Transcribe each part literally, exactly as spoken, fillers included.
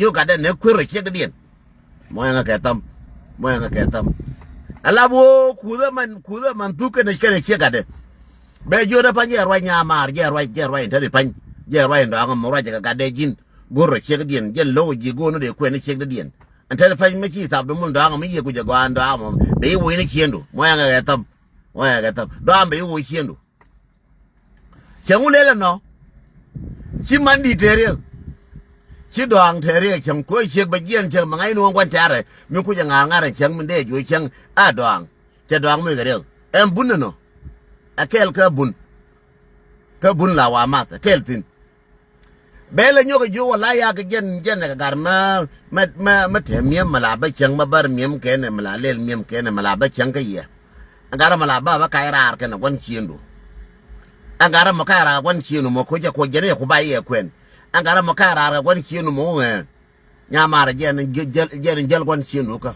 jiök gatdɛ nɛ kuer rɔ ciek diɛn. Mɔ ɛŋa kɛ tham. Mɔ ɛŋa kɛ tham. Ala bo kuthä man, kuthä man thuk kɛnɛ, kɛnɛ ciek gatdɛ. Bɛ jiök dɛ pany jɛ ruac nyamaar, jɛ ruac, jɛ ruac in te ri pany. Jɛ ruac in dɔaŋ mɔ ruac kɛ gatdɛ ji̱n. Go̱r rɔ ciek diɛn, jɛn lo̱k ji̱ go̱r ni dee kuɛn ni ciek diɛn. Ɛn te ri pany mi ci thap di mun dɔaŋ mɔ, mi yiëë kucɛ gɔaa in dɔaŋ mɔ. Bɛ yi woc ni ciendu. Mɔ ɛŋa kɛ tham. Mɔ ɛŋa kɛ tham. Dɔaŋ bɛ yi woc ciendu. Cäŋ wä lɛl ɛnɔ. Ci man di̱t tɛɛr yɛ. Ci dɔaŋ tɛɛr yɛ cäŋ ko̱ ciek bɛ jiɛn cäŋ bɛ ŋa̱c ni wä gua̱n tɛɛrɛ. Mi kucɛ ŋa̱a̱ŋ ŋa̱r ɛn cäŋ mi dee juɔc cäŋ a dɔaŋ. Cɛ dɔaŋ mi kɛ riɛk. Ɛn bun ɛnɔ. Ɛ kɛl kä bun. Kä bun la wa math. Ɛ kɛl thi̱n. Bɛ lɛ nyɔk ɛ jiök wä la yak jɛn, jɛn ɛ kɛ gar mä, mä, mä, mä te mi̱em mä la bä cäŋ mä bär mi̱em kɛn ɛ mä la lɛl mi̱em kɛn ɛ mä la bä cäŋ kä yɛ. Ɛn garä mɔ la ba bä kac raar kɛnɛ gua̱n ciëndu. Ɛn garä mɔ kac raar kɛ gua̱n ciëndu mɔ ko̱ cɛ kuɔc jɛn i̱ ku ba yɛ kuɛn. Ɛn garä mɔ kac raar kɛ gua̱n ciëndu mɔ ŋɛ. Nyamaar jɛn jäl, jɛn jäl gua̱n ciëndu kä.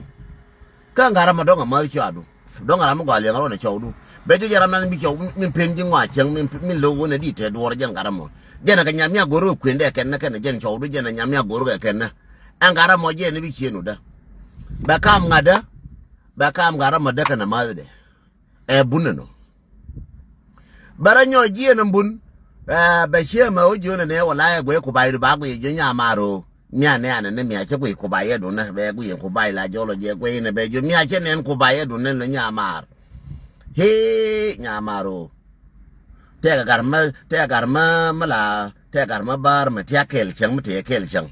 Kä ɛn garä mɔ dɔ̱ŋ ɛ mäth cɔadu. Dɔ̱ŋ ɛ ram mi gɔaa liɛŋ rɔɔdɛ cɔwdu. Bɛ ji̱ jɛ ram nan bi cɔw mi pen ji̱ ŋɔaa cäŋ mi, mi lo̱k wun ɛ di̱t tɛ duɔɔr jɛn garä mɔ. Jɛn ɛ kɛ nyam mi a go̱r kɛ kuendɛ kɛn nä kɛn jɛn cɔwdu jɛn ɛ nyam mi a go̱r kɛ kɛn nä. Ɛn garä mɔ jɛn i̱ bi ciëndu dä. Bɛ kam ŋa̱t dä. Bɛ kam garä mɔ dä kɛn ɛ mäthdɛ. Ɛ bun ɛnɔ. Bɛ rɔ nyɔk jiɛn ɛn bun. Ɛ bɛ ciɛ mɛ wä jiön ɛnɛ wä la ɛ guɛ ku bay du ba guiɛ jiö nyamaar ɣöö. Mia̱ nɛɛnɛ ni mia̱ cä guic ku bay ɛ dunɛ bɛ guiɛ ku bay la jɔl ɔ jɛ guiɛ inɛ bɛ jiö mia̱ cä nɛn ku bay ɛ dunɛ lö nyamaar. Hee nyamaar ɣöö. Tɛkɛ gar mä, tɛkɛ gar mä mä la, tɛkɛ gar mä bär mä tiak kɛɛl cäŋ mä tëë kɛɛl cäŋ.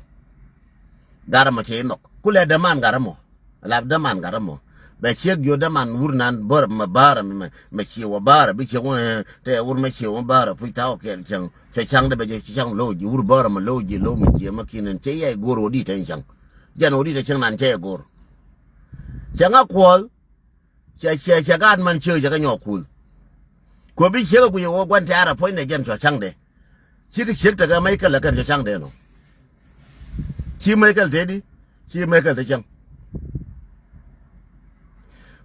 Garä mɔ cɛ inɔk. Kulɛ däman garä mɔ. Lap däman garä mɔ. Bɛ ciek jiö däman wur nan bär mɛ bärä mɛ, mɛ ciewä bärä bi ciek wä, eh, tɛ wur mɛ ciewä bärä puc thaw kɛl cäŋ. Cɛ caŋ dɛ bɛ jɛ ci caŋ lo̱w ji̱ wur bärä mɛ lo̱w ji̱ lo̱w mɛ jiɛ mɛ kinɛn cɛ yɛ go̱r wä di tɛn cäŋ. Jɛn wä di tɛ cäŋ nan cɛ yɛ go̱r. Cɛ ŋa kuɔth. Cɛ, cɛ, cɛ gaat man ciek cɛ kɛ nyɔk kuth. Kuɛ bi ciek ɛ guic ɛ wä gua̱n tɛ̈rɛ puɔ̱nydɛ jɛn cɔ caŋdɛ. Cikɛ ciek tekɛ Michael ɛ kɛn cɔ caŋdɛ nɔ. Ci Michael tëëdi, ci Michael te cäŋ.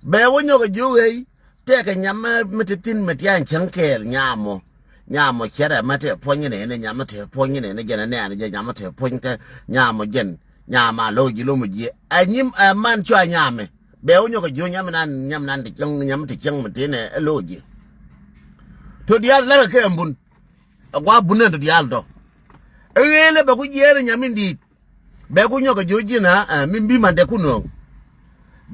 Bɛ wä nyɔk ɛ jiök ɣɛy, tɛkɛ nyam mi te thi̱n mi tia̱a̱n cäŋ kɛɛl nyamɔ. Nyamɔ cɛrɛ mɛ te puɔ̱ny nɛnɛ, nyam mi te puɔ̱ny nɛnɛ, jɛn ɛ nɛɛn jɛ nyam mi te puɔ̱ny kɛ nyamɔ jɛn. Nyam a lo̱k ji̱ lo̱mɔ jiɛ. Ɛ nyim ɛ man cua nyamɛ. Bɛ wä nyɔk ɛ jiök nyam nan, nyam nan te cäŋ, nyam te cäŋ mi te nɛ ɛ lo̱k ji̱. To diaal la̱rkɛ kɛ ɛmbun. Ɛ gua̱a̱ bun ɛn to diaal tɔ. Ɛ ɣeelɛ bɛ ku jiɛɛn ɛ nyam in di̱i̱t. Bɛ ku nyɔk ɛ jiök ji̱n a, ɛ, min bi mandɛ ku nööŋ.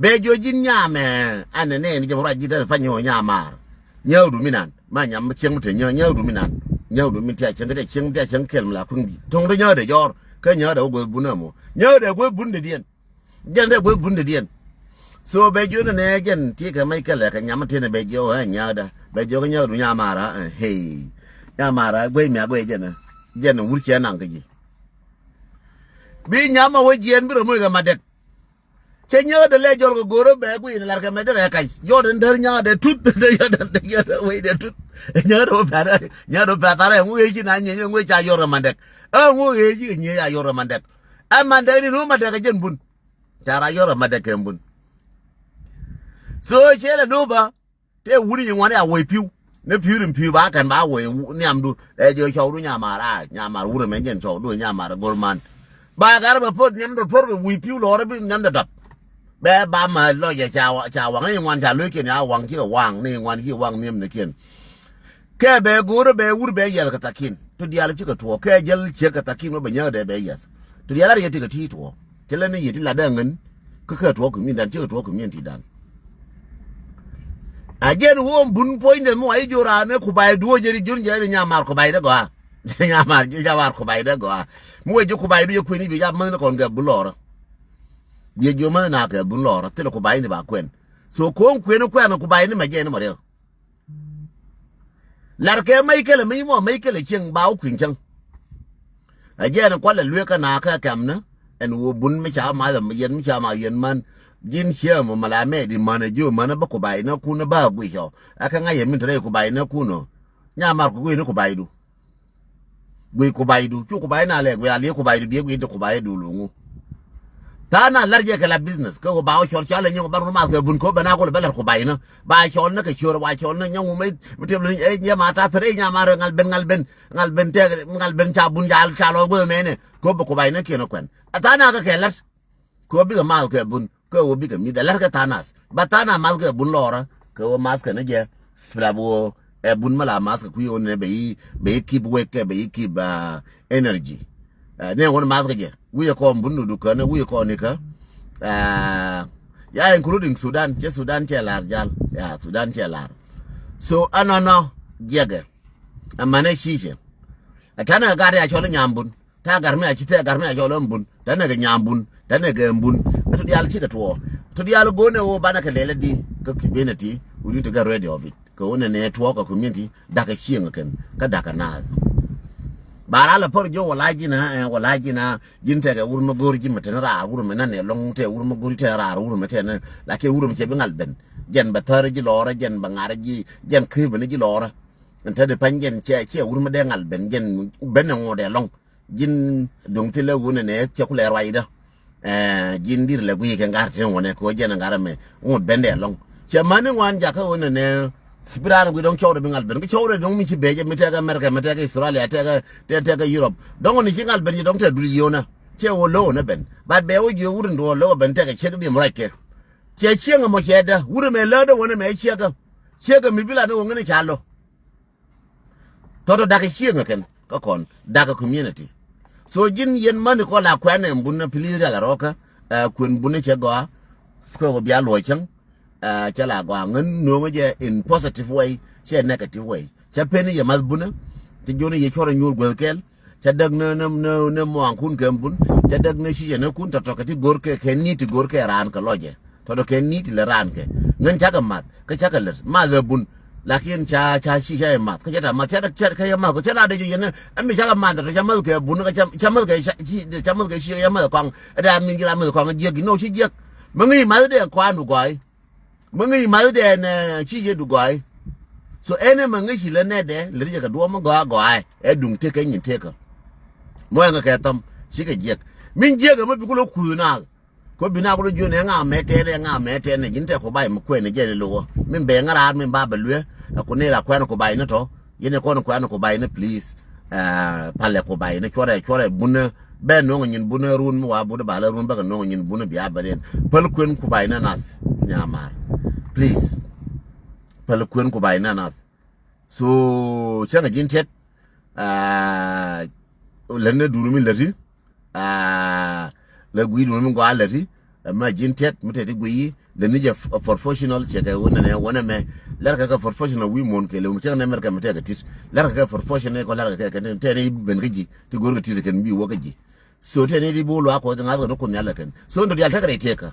Bɛ jiök ji̱n nyamɛ, ɛ, an nɛ nɛɛni jɛ mɛ ruac ji̱ tɛn pany ɣöö nyamaar. Nyääkdu mi nan. Ma nyam cieŋ mi te nyääk, nyääkdu mi nan. Nyääkdu mi tiac cieŋ, kä tiac cieŋ, tiac cieŋ kɛl mi la kui̱ŋ di̱i̱t. To̱ŋ te nyääkdɛ jɔɔr. Kä nyääkdɛ wä guäth bun ɛmɔ. Nyääkdɛ guäth bun dee diɛn. Jɛn dee guäth bun dee diɛn. So bɛ jiök ni nɛ jɛn ti kɛ mec kɛ lɛ kɛ nyam tin bɛ jiök ɛ nyääkdä. Bɛ jiök nyääkdu nyamaar ɛ, hey. Nyamaar ɛ guey mi a guey jɛn ɛ. Jɛn wur cɛ naŋ kɛ ji̱. Bi nyam a wä jiɛn bi rɔ moc kɛ madɛk. Cɛ nyääkdä lɛ jɔl kɛ go̱rä bɛ guiy ni lar kɛ mɛt rɛ kac. Jɔt in däär nyääkdɛ tuth. Nyääkdɛ wec dɛ tuth. Nyääkdɛ wä pɛt, nyääkdɛ wä pɛt tharɛ ŋu ɣee ci na nyieny ŋu ca yɔr kɛ mandɛk. Ɛ ŋu ɣee ci kɛ nyieny a yɔr kɛ mandɛk. Ɛ mandɛk ni nu mandɛk kɛ jɛn bun. Ca ra yɔr kɛ mandɛk kɛ bun. So cɛ lɛ do̱ba. Tëë wuni nyin ŋuan ya woi pi̱w. Ni pi̱w rin pi̱w ba kɛn ba woi wu-, nhiamdu. Ɛ jiɔ cɔwdu nyamaar a, nyamaar wurɛ mɛ jɛn cɔwdu nyamaar go̱r man. Ba garɛ bɛ poth nhiamdɛ po̱r kɛ wui pi̱w lɔrɛ bi nhiamdɛ dɔp. Bɛ ba ma lɔcɛ ca wa-, ca waŋ ni nyin ŋuan ca lo̱ckiɛn ya waŋ cikɛ waŋ ni nyin ŋuan ci waŋ nhiamnikiɛn. Kɛ bɛ go̱o̱rä bɛ wur bɛ yiath kɛ thakin. Ti diaal cikɛ tuɔɔk kɛ jäl ciek kɛ thakin wä bɛ nyääkdɛ bɛ yiath. Ti diaal a riet ti kɛ ti tuɔɔk. Cɛ lɛ ni yiet ti latdɛ ŋän. Kä kɛ tuɔɔk community dan cikɛ tuɔɔk community dan. A jɛn wä bun puɔ̱nydɛ mi wa i̱ jor a ni Kubai duɔ jɛ ri jun jɛ ri nyamaar Kubai dɛ gɔaa. Nyamaar ji̱ nyamaar Kubai dɛ gɔaa. Mi wä ji̱ Kubai du jɛ kueni bi ja mäth ni kɔn kɛ bun lɔrä. Bi jɛ jiɔ mäth na kɛ bun lɔrä thilɛ Kubai ni ba kuɛn. So ko̱o̱ŋ kueni kuɛn Kubai ni mɛ jɛ ni mɔ riɛk. Lar kɛ mec kɛlɛ mec mɔ mec kɛlɛ cieŋ ba wä kui̱ny cäŋ. Ɛ jɛn kualɛ lueek kä na kä kɛmni. Ɛn ɣöö bun mi ca math yɛn mi ca math yɛn män. Ji̱n ciɛ mɔ mɛ la mɛɛt in män ɛ jiö män ɛ bä Kubai ni kun ɛ bä guic ɔ. Ɛ kɛ ŋa̱c yɛ min te rɛy Kubai ni kun ɔ. Nyamaar ku guic ni Kubaidu. Guic Kubaidu cu Kubai na lɛ guic a liek Kubaidu biɛ guic ti Kubaidu luŋu. Tha̱a̱ŋ nath la̱r jɛ kɛ la business. Kɛ ɣöö ba wä cɔl cɔl ɛ nyɔk ba run math kɛ bun kɛ ɣöö bɛ na gol bɛ la̱r ku bay ni. Ba cɔl ni kɛ ciöör, ba cɔl ni nyɔk wä mɛ, mɛ tëë ni, ɛ, nyɛ ma ta̱th rɛy nyɛ ma rɛ ŋal ben, ŋal ben, ŋal ben tɛk, ŋal ben ca bun ca, ca lɔ guäth mɛnɛ. Kɛ ɣöö bɛ ku bay ni kiɛn ɛ kuɛn. Ɛ tha̱a̱ŋ nath kɛ kɛ la̱r. Kɛ ɣöö bikɛ math kɛ bun, kɛ ɣöö bikɛ mi̱th ɛ la̱r kɛ tha̱a̱ŋ nath. Ba tha̱a̱ŋ nath math kɛ bun lɔɔrä, kɛ ɣöö math kɛ ni jɛ. Flap ɣöö ɛ bun mi la math kɛ kui̱ ɣöö ni bɛ yi, bɛ yi keep wake kɛ, bɛ yi keep, ah, energy. Ɛ, ni ɣöö ni math kɛ jɛ. Wi̱i̱ ɛ kɔn bun du du känä, wi̱i̱ ɛ kɔn ni kä. Ɛ, ya, including Sudan, cɛ Sudan cɛ lar jal. Ya, Sudan cɛ lar. So, ɛnɔnɔ, jiɛkɛ. Ɛ manɛ ci̱cɛ. Ɛ tanɛ gat ya cɔl inyam bun. Tɛ gar mi a ci tɛ gar mi a cɔl ɛn bun. Tɛ nɛ kɛ nyam bun. Tɛ nɛ kɛ ɛn bun. Ɛ tu diaal cikɛ tuɔɔ. Tu diaal go̱o̱nɛ ɣöö banɛ kɛ lɛlɛ di. Kä community. We need to get ready of it. Kɛ ɣöö nɛ nɛ tuɔɔk kɛ community. Da̱kɛ cieŋ kɛn. Kä da̱kɛ naath. Ba raa lɛ pär jiök wala ji̱n ɛ, wala ji̱n ɛ. Ji̱n tɛkɛ wur mi go̱o̱r ji̱ mi tɛn raar wur mi nɛ nɛ lɔŋ tɛ wur mi go̱o̱r ji̱ tɛ raar wur mi tɛn. Lakin wur mi cɛ bi ŋal ben. Jɛn bɛ thäär ji̱ lɔɔrä, jɛn bɛ ŋa̱r ji̱, jɛn kööbä ni ji̱ lɔɔrä. Ɛn te di pa̱ny jɛn cɛ, cɛ wur mi dee ŋal ben, jɛn ben ɛ ŋot ɛlɔ̱ŋ. Ji̱n duŋ thilɛ wun ɛnɛ cɛ kulɛ ruacdä. Ɛ, ji̱n dir lɛ guiy kɛ ŋa̱r tin wunɛ kɛ ɣöö jɛn ɛ ŋa̱r ɛmɛ ŋot ben dee ɛlɔ̱ŋ. Cɛ mäni ŋuan jakä ɣöö nɛnɛ bi raan guiy dɔ̱ŋ cɔwdɛ bi ŋal ben. Kä cɔwdɛ dɔ̱ŋ mi ci bɛcɛ mi tɛkɛ America, mi tɛkɛ Australia, tɛkɛ, tɛkɛ, tɛkɛ Europe. Dɔ̱ŋ ni ci ŋal ben ci dɔ̱ŋ tɛ dul yio̱nä. Cɛ ɣöö lo̱wä ni ben. But bɛ wä jiö wur in duɔ̱ɔ̱r lo̱wä ben tɛkɛ ciek diɛm ruackɛ. Cɛ cieŋ ɛmɔ cɛ dä. Wur ɛmɛ lätdä wä nɛmɛ ciek kä. Ciek ɛ mi bi la ni wä ŋäni ca lo̱. Tɔ̱tɔ̱ da̱k ɛ cieŋ ɛ kɛn kä kɔn da̱k ɛ community. So ji̱n yɛn mäni kɔ la kuɛn ɛ bun ɛ pili rial ɛ rɔɔkä, ɛ, kuɛn bun ɛ cɛ gɔaa. Kɛ wä bia luɔc cäŋ, ɛ, cɛ la gɔaa ŋän nööŋä jɛ in positive way, cɛ negative way. Cɛ pen yɛ math bun ɛ, cɛ jiɔn yɛ cuɔr ɛ nyuur guäth kɛl. Cä däk ni, ni, ni, ni muaŋkun kɛ bun. Cä däk ni ci jɛ ni kun tɔ̱tɔ̱ kɛ ti go̱r kɛ, kɛ ni ti go̱r kɛ raan kɛ lɔcɛ. Tɔ̱tɔ̱ kɛ ni ti lɛ raan kɛ. Ŋän cakɛ math, kä cakɛ lät. Math ɛ bun. Lakin ca, ca ci ca yɛ math. Kä cɛ ta math, cɛ ta, cɛ, kä yɛ math. Kä cɛ la dee jɛ yɛn ni, ɛmi cakɛ math, tɔ̱ ca math kɛ bun, kä ca, ca math kɛ, ca, ci, ca math kɛ ci, ca math kɔaŋ. Ɛ dee a min ji̱ la math kɔaŋ jiäk, ji̱ nɔ ci jiäk. Mi ŋi̱i̱c math dee kɔaŋ du gɔɔy. Mi ŋi̱i̱c math dee nɛ ci jɛ du gɔɔy. So ɛn ɛmɛ ŋi̱i̱c ci lɛ nɛt dɛ lɛ ri jɛ kɛ duɔ̱ɔ̱p mi gɔaa gɔaa ɛ duŋ tëk kɛ nyin tëk kä. Mɔ ɛŋɛ kɛ thɔm cikɛ jiɛk. Min jiɛk ɛmɛ bi kulɛ kuth naath. Kɔ bi naath kulɛ jiön ɛ ŋa mɛ tɛɛn ɛ ŋa mɛ tɛɛn ɛ ji̱n tɛk ku bay mi kuɛn ɛ jɛ ni lo̱wä. Min bɛ ŋä raar min ba bɛ luɛ ɛ ku ni ra kuɛn ku bay ni tɔ. Yɛn ɛ kɔn kuɛn ku bay ni please. Ɛ, palɛ ku bay ni cuɔrɛ cuɔrɛ bunä. Bɛ no̱ŋ nyin bunä run mi wa bunä balä run bäkɛ no̱ŋ nyin bunä bia bä rin. Päl kuën ku bay ni nath nyamar. Please. Päl kuën ku bay ni nath. So cäŋ a ji̱n tiɛt. Aa, lät ni dun mi läti. Aa, lät gui̱ dun mi gɔaa läti. Ɛmɛ ji̱n tiɛt mi tɛt i̱ guiy lɛ ni jɛ f-, professional cɛ kɛ wä nɛnɛ wä nɛmɛ. Lɛr kɛ kɛ professional wi̱i̱ muɔ̱n kɛ lɛ wä mi cɛ kɛ nɛ mɛr kɛ mi tɛk kɛ tit. Lɛr kɛ kɛ professional kɔ lɛr kɛ kɛ kɛ ni tɛn i̱ ben kä ji̱ ti go̱r kɛ tit kɛn bi wä kä ji̱. So tɛn i̱ di bi wä luaak kɔ ti ŋa̱th kɛ ni kun nhial kɛ kɛn. So ni tɔ dial tɛk kɛ rɛy tɛk kä.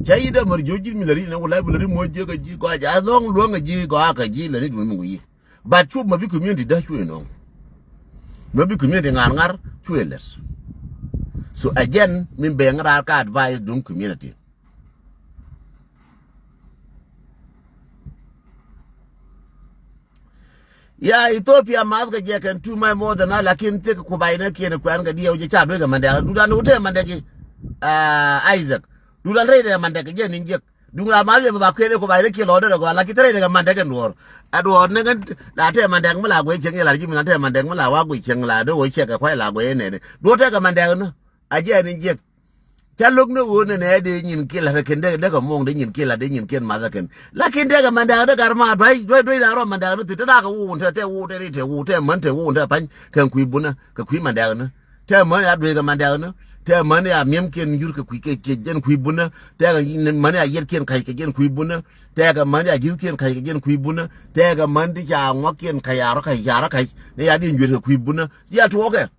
Cɛ yi dee mɛr jiɔ ji̱ mi lɛ ri nɛ wä la bi lɛ ri muɔ̱ jiɛ kɛ ji̱ kɔ a jɛ a lɔŋ luäŋ kɛ ji̱ kɔ a kɛ ji̱ lɛ ni dun mi wi̱i̱. But cu ma bi community dä cu inɔ. Ma bi community ŋa̱r ŋa̱r cu ilɛt. So again, min bɛ ŋa̱r ka advice duŋ community. Ya Ethiopia math kɛ jɛ kɛn tu mai more than a lakin thik ku bay ne kiɛn kuɛn kɛ diɛw jɛ ca duek kɛ mandɛk. Dudan wutɛ mandɛk i, ah, Isaac. Dudan rɛy dɛ mandɛk jɛ ni jek. Duŋ la math yɛ bɛ ba kuɛn ku bay rɛ kiɛ lɔ derɛ gɔaa la ki thɛrɛ dɛ kɛ mandɛk ɛn duɔr. A duɔr ni ŋän la tɛ mandɛk mi la guɛ cieŋ yɛ la ji̱ mi la tɛ mandɛk mi la wa guɛ cieŋ la dee wä ciɛk kɛ kuay la guɛ yɛ nɛni. Duɔr tɛ kɛ mandɛk ni. A jiɛ ni jiɛk. Ca lo̱k ni ɣöö nɛnɛ dee nyin kiɛ la rɛ kɛn dee dee kɛ muɔŋ dee nyin kiɛ la dee nyin kiɛn math kɛn. Lakin tɛ kɛ mandɛk dee gar ma duay duay duay la rɔ mandɛk ni thi tɛ dak kɛ wun tɛ tɛ wun tɛ ri tɛ wun tɛ män tɛ wun tɛ pany kɛn kui̱ bunä kɛ kui̱ mandɛk ni. Tɛkɛ män ya dueec kɛ mandɛkni. Tɛkɛ män ya miemkiɛn nyuur kɛ kui̱ kɛ jɛn kui̱ bunä. Tɛkɛ män ya yietkiɛn ka̱c kɛ jɛn kui̱ bunä. Tɛkɛ män ya ji̱thkiɛn ka̱c kɛ jɛn kui̱ bunä. Tɛkɛ män ti ca ŋuakiɛn ka̱c a rɔ ka̱c ca rɔ ka̱c ni ya diɛn juet kɛ kui̱ bunä. Ci a tuɔɔkɛ.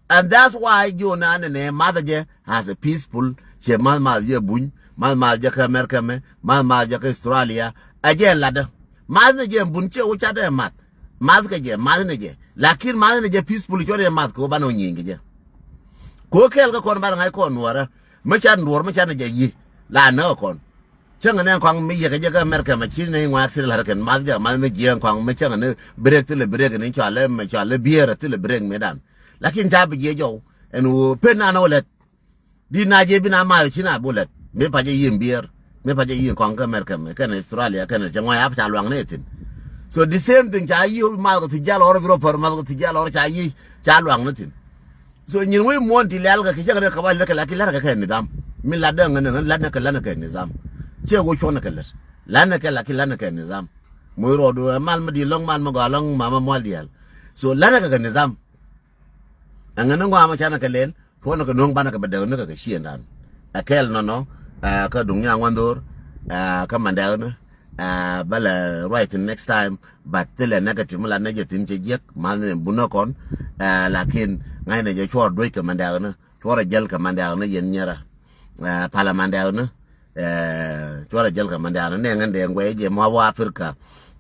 And that's why jiɔn anɛ nɛ math jɛ as a peaceful. Cɛ math math jɛ buny. Math math jɛ kä America mɛ. Math math jɛ kä Australia. Ɛ jɛ latdä. Math ni jɛ bun cɛ wä catdä ɛ math. Math kɛ jɛ, math ni jɛ. Lakin math ni jɛ peaceful cuɔt jɛ math kɛ wä banɛ wä nyieny kɛ jɛ. Kɛ wä kɛɛl kä kɔn banɛ ŋa̱c kɔn nuɔrä. Mi can duɔr mi can jɛ yi. La näk kɔn. Cäŋ nɛ kɔaŋ mi yɛ kɛ jɛ kä America mɛ ci nɛ ŋuak sir lar kɛn math jɛ math mi jiɛ kɔaŋ mi cäŋ nɛ break thilɛ break ni cualɛ mɛ cualɛ bier thilɛ break mi dan. Lakin ca bi jiɛ jɔw. Ɛn wä pen an wä lɛt. Di na jɛ bi na math ci na bullet. Mi pacɛ yin bier. Mi pacɛ yin kɔŋ kä America mi kɛn Australia kɛn cɛ ŋuay ap ca luaŋ ni thin. So the same thing ca yi math kɛ thi jal ɔr bi rɔ pär math kɛ thi jal ɔr ca yi ca luaŋ ni thin. So nyin wec muɔn ti lɛl kɛ kɛ cɛ kɛ kɛ ba lɛ kɛ la ki lɛr kɛ kɛ nizam. Mi lat dɛ ŋɛ lat nɛ kɛ lat nɛ kɛ nizam. Cɛ wo cuɔn kɛ lɛr. Lat nɛ kɛ la ki lat nɛ kɛ nizam. Moc rɔɔdu ɛ mal mi di lɔŋ mal mi gɔaa lɔŋ mama mual diɛl. So lat nɛ kɛ kɛ nizam. Ɛŋɛ ni ŋuam canɛ kɛ lɛl. Cuɔnɛ kɛ nuɔ̱ŋ banɛ kɛ bɛ däk ni kɛ kɛ ciëndan. Ɛ kɛl nɔnɔ ɛ kä duŋ nya ŋuan dho̱r ɛ kä mandɛk ni ɛ bä lɛ ruac thin next time. But thilɛ negative mi la nɛ jɛ thin cɛ jiɛk math ni bunä kɔn ɛ lakin ŋa̱cnɛ jɛ cuɔr duec kɛ mandɛk ni cuɔr ɛ jäl kɛ mandɛk ni yɛn nyɛrä ɛ palɛ mandɛk ni. Cuɔrɛ jäl kɛ mɛn dɛɛrɛ nɛŋ ɛn dɛɛŋ guɛy jɛ mɔ wä Africa.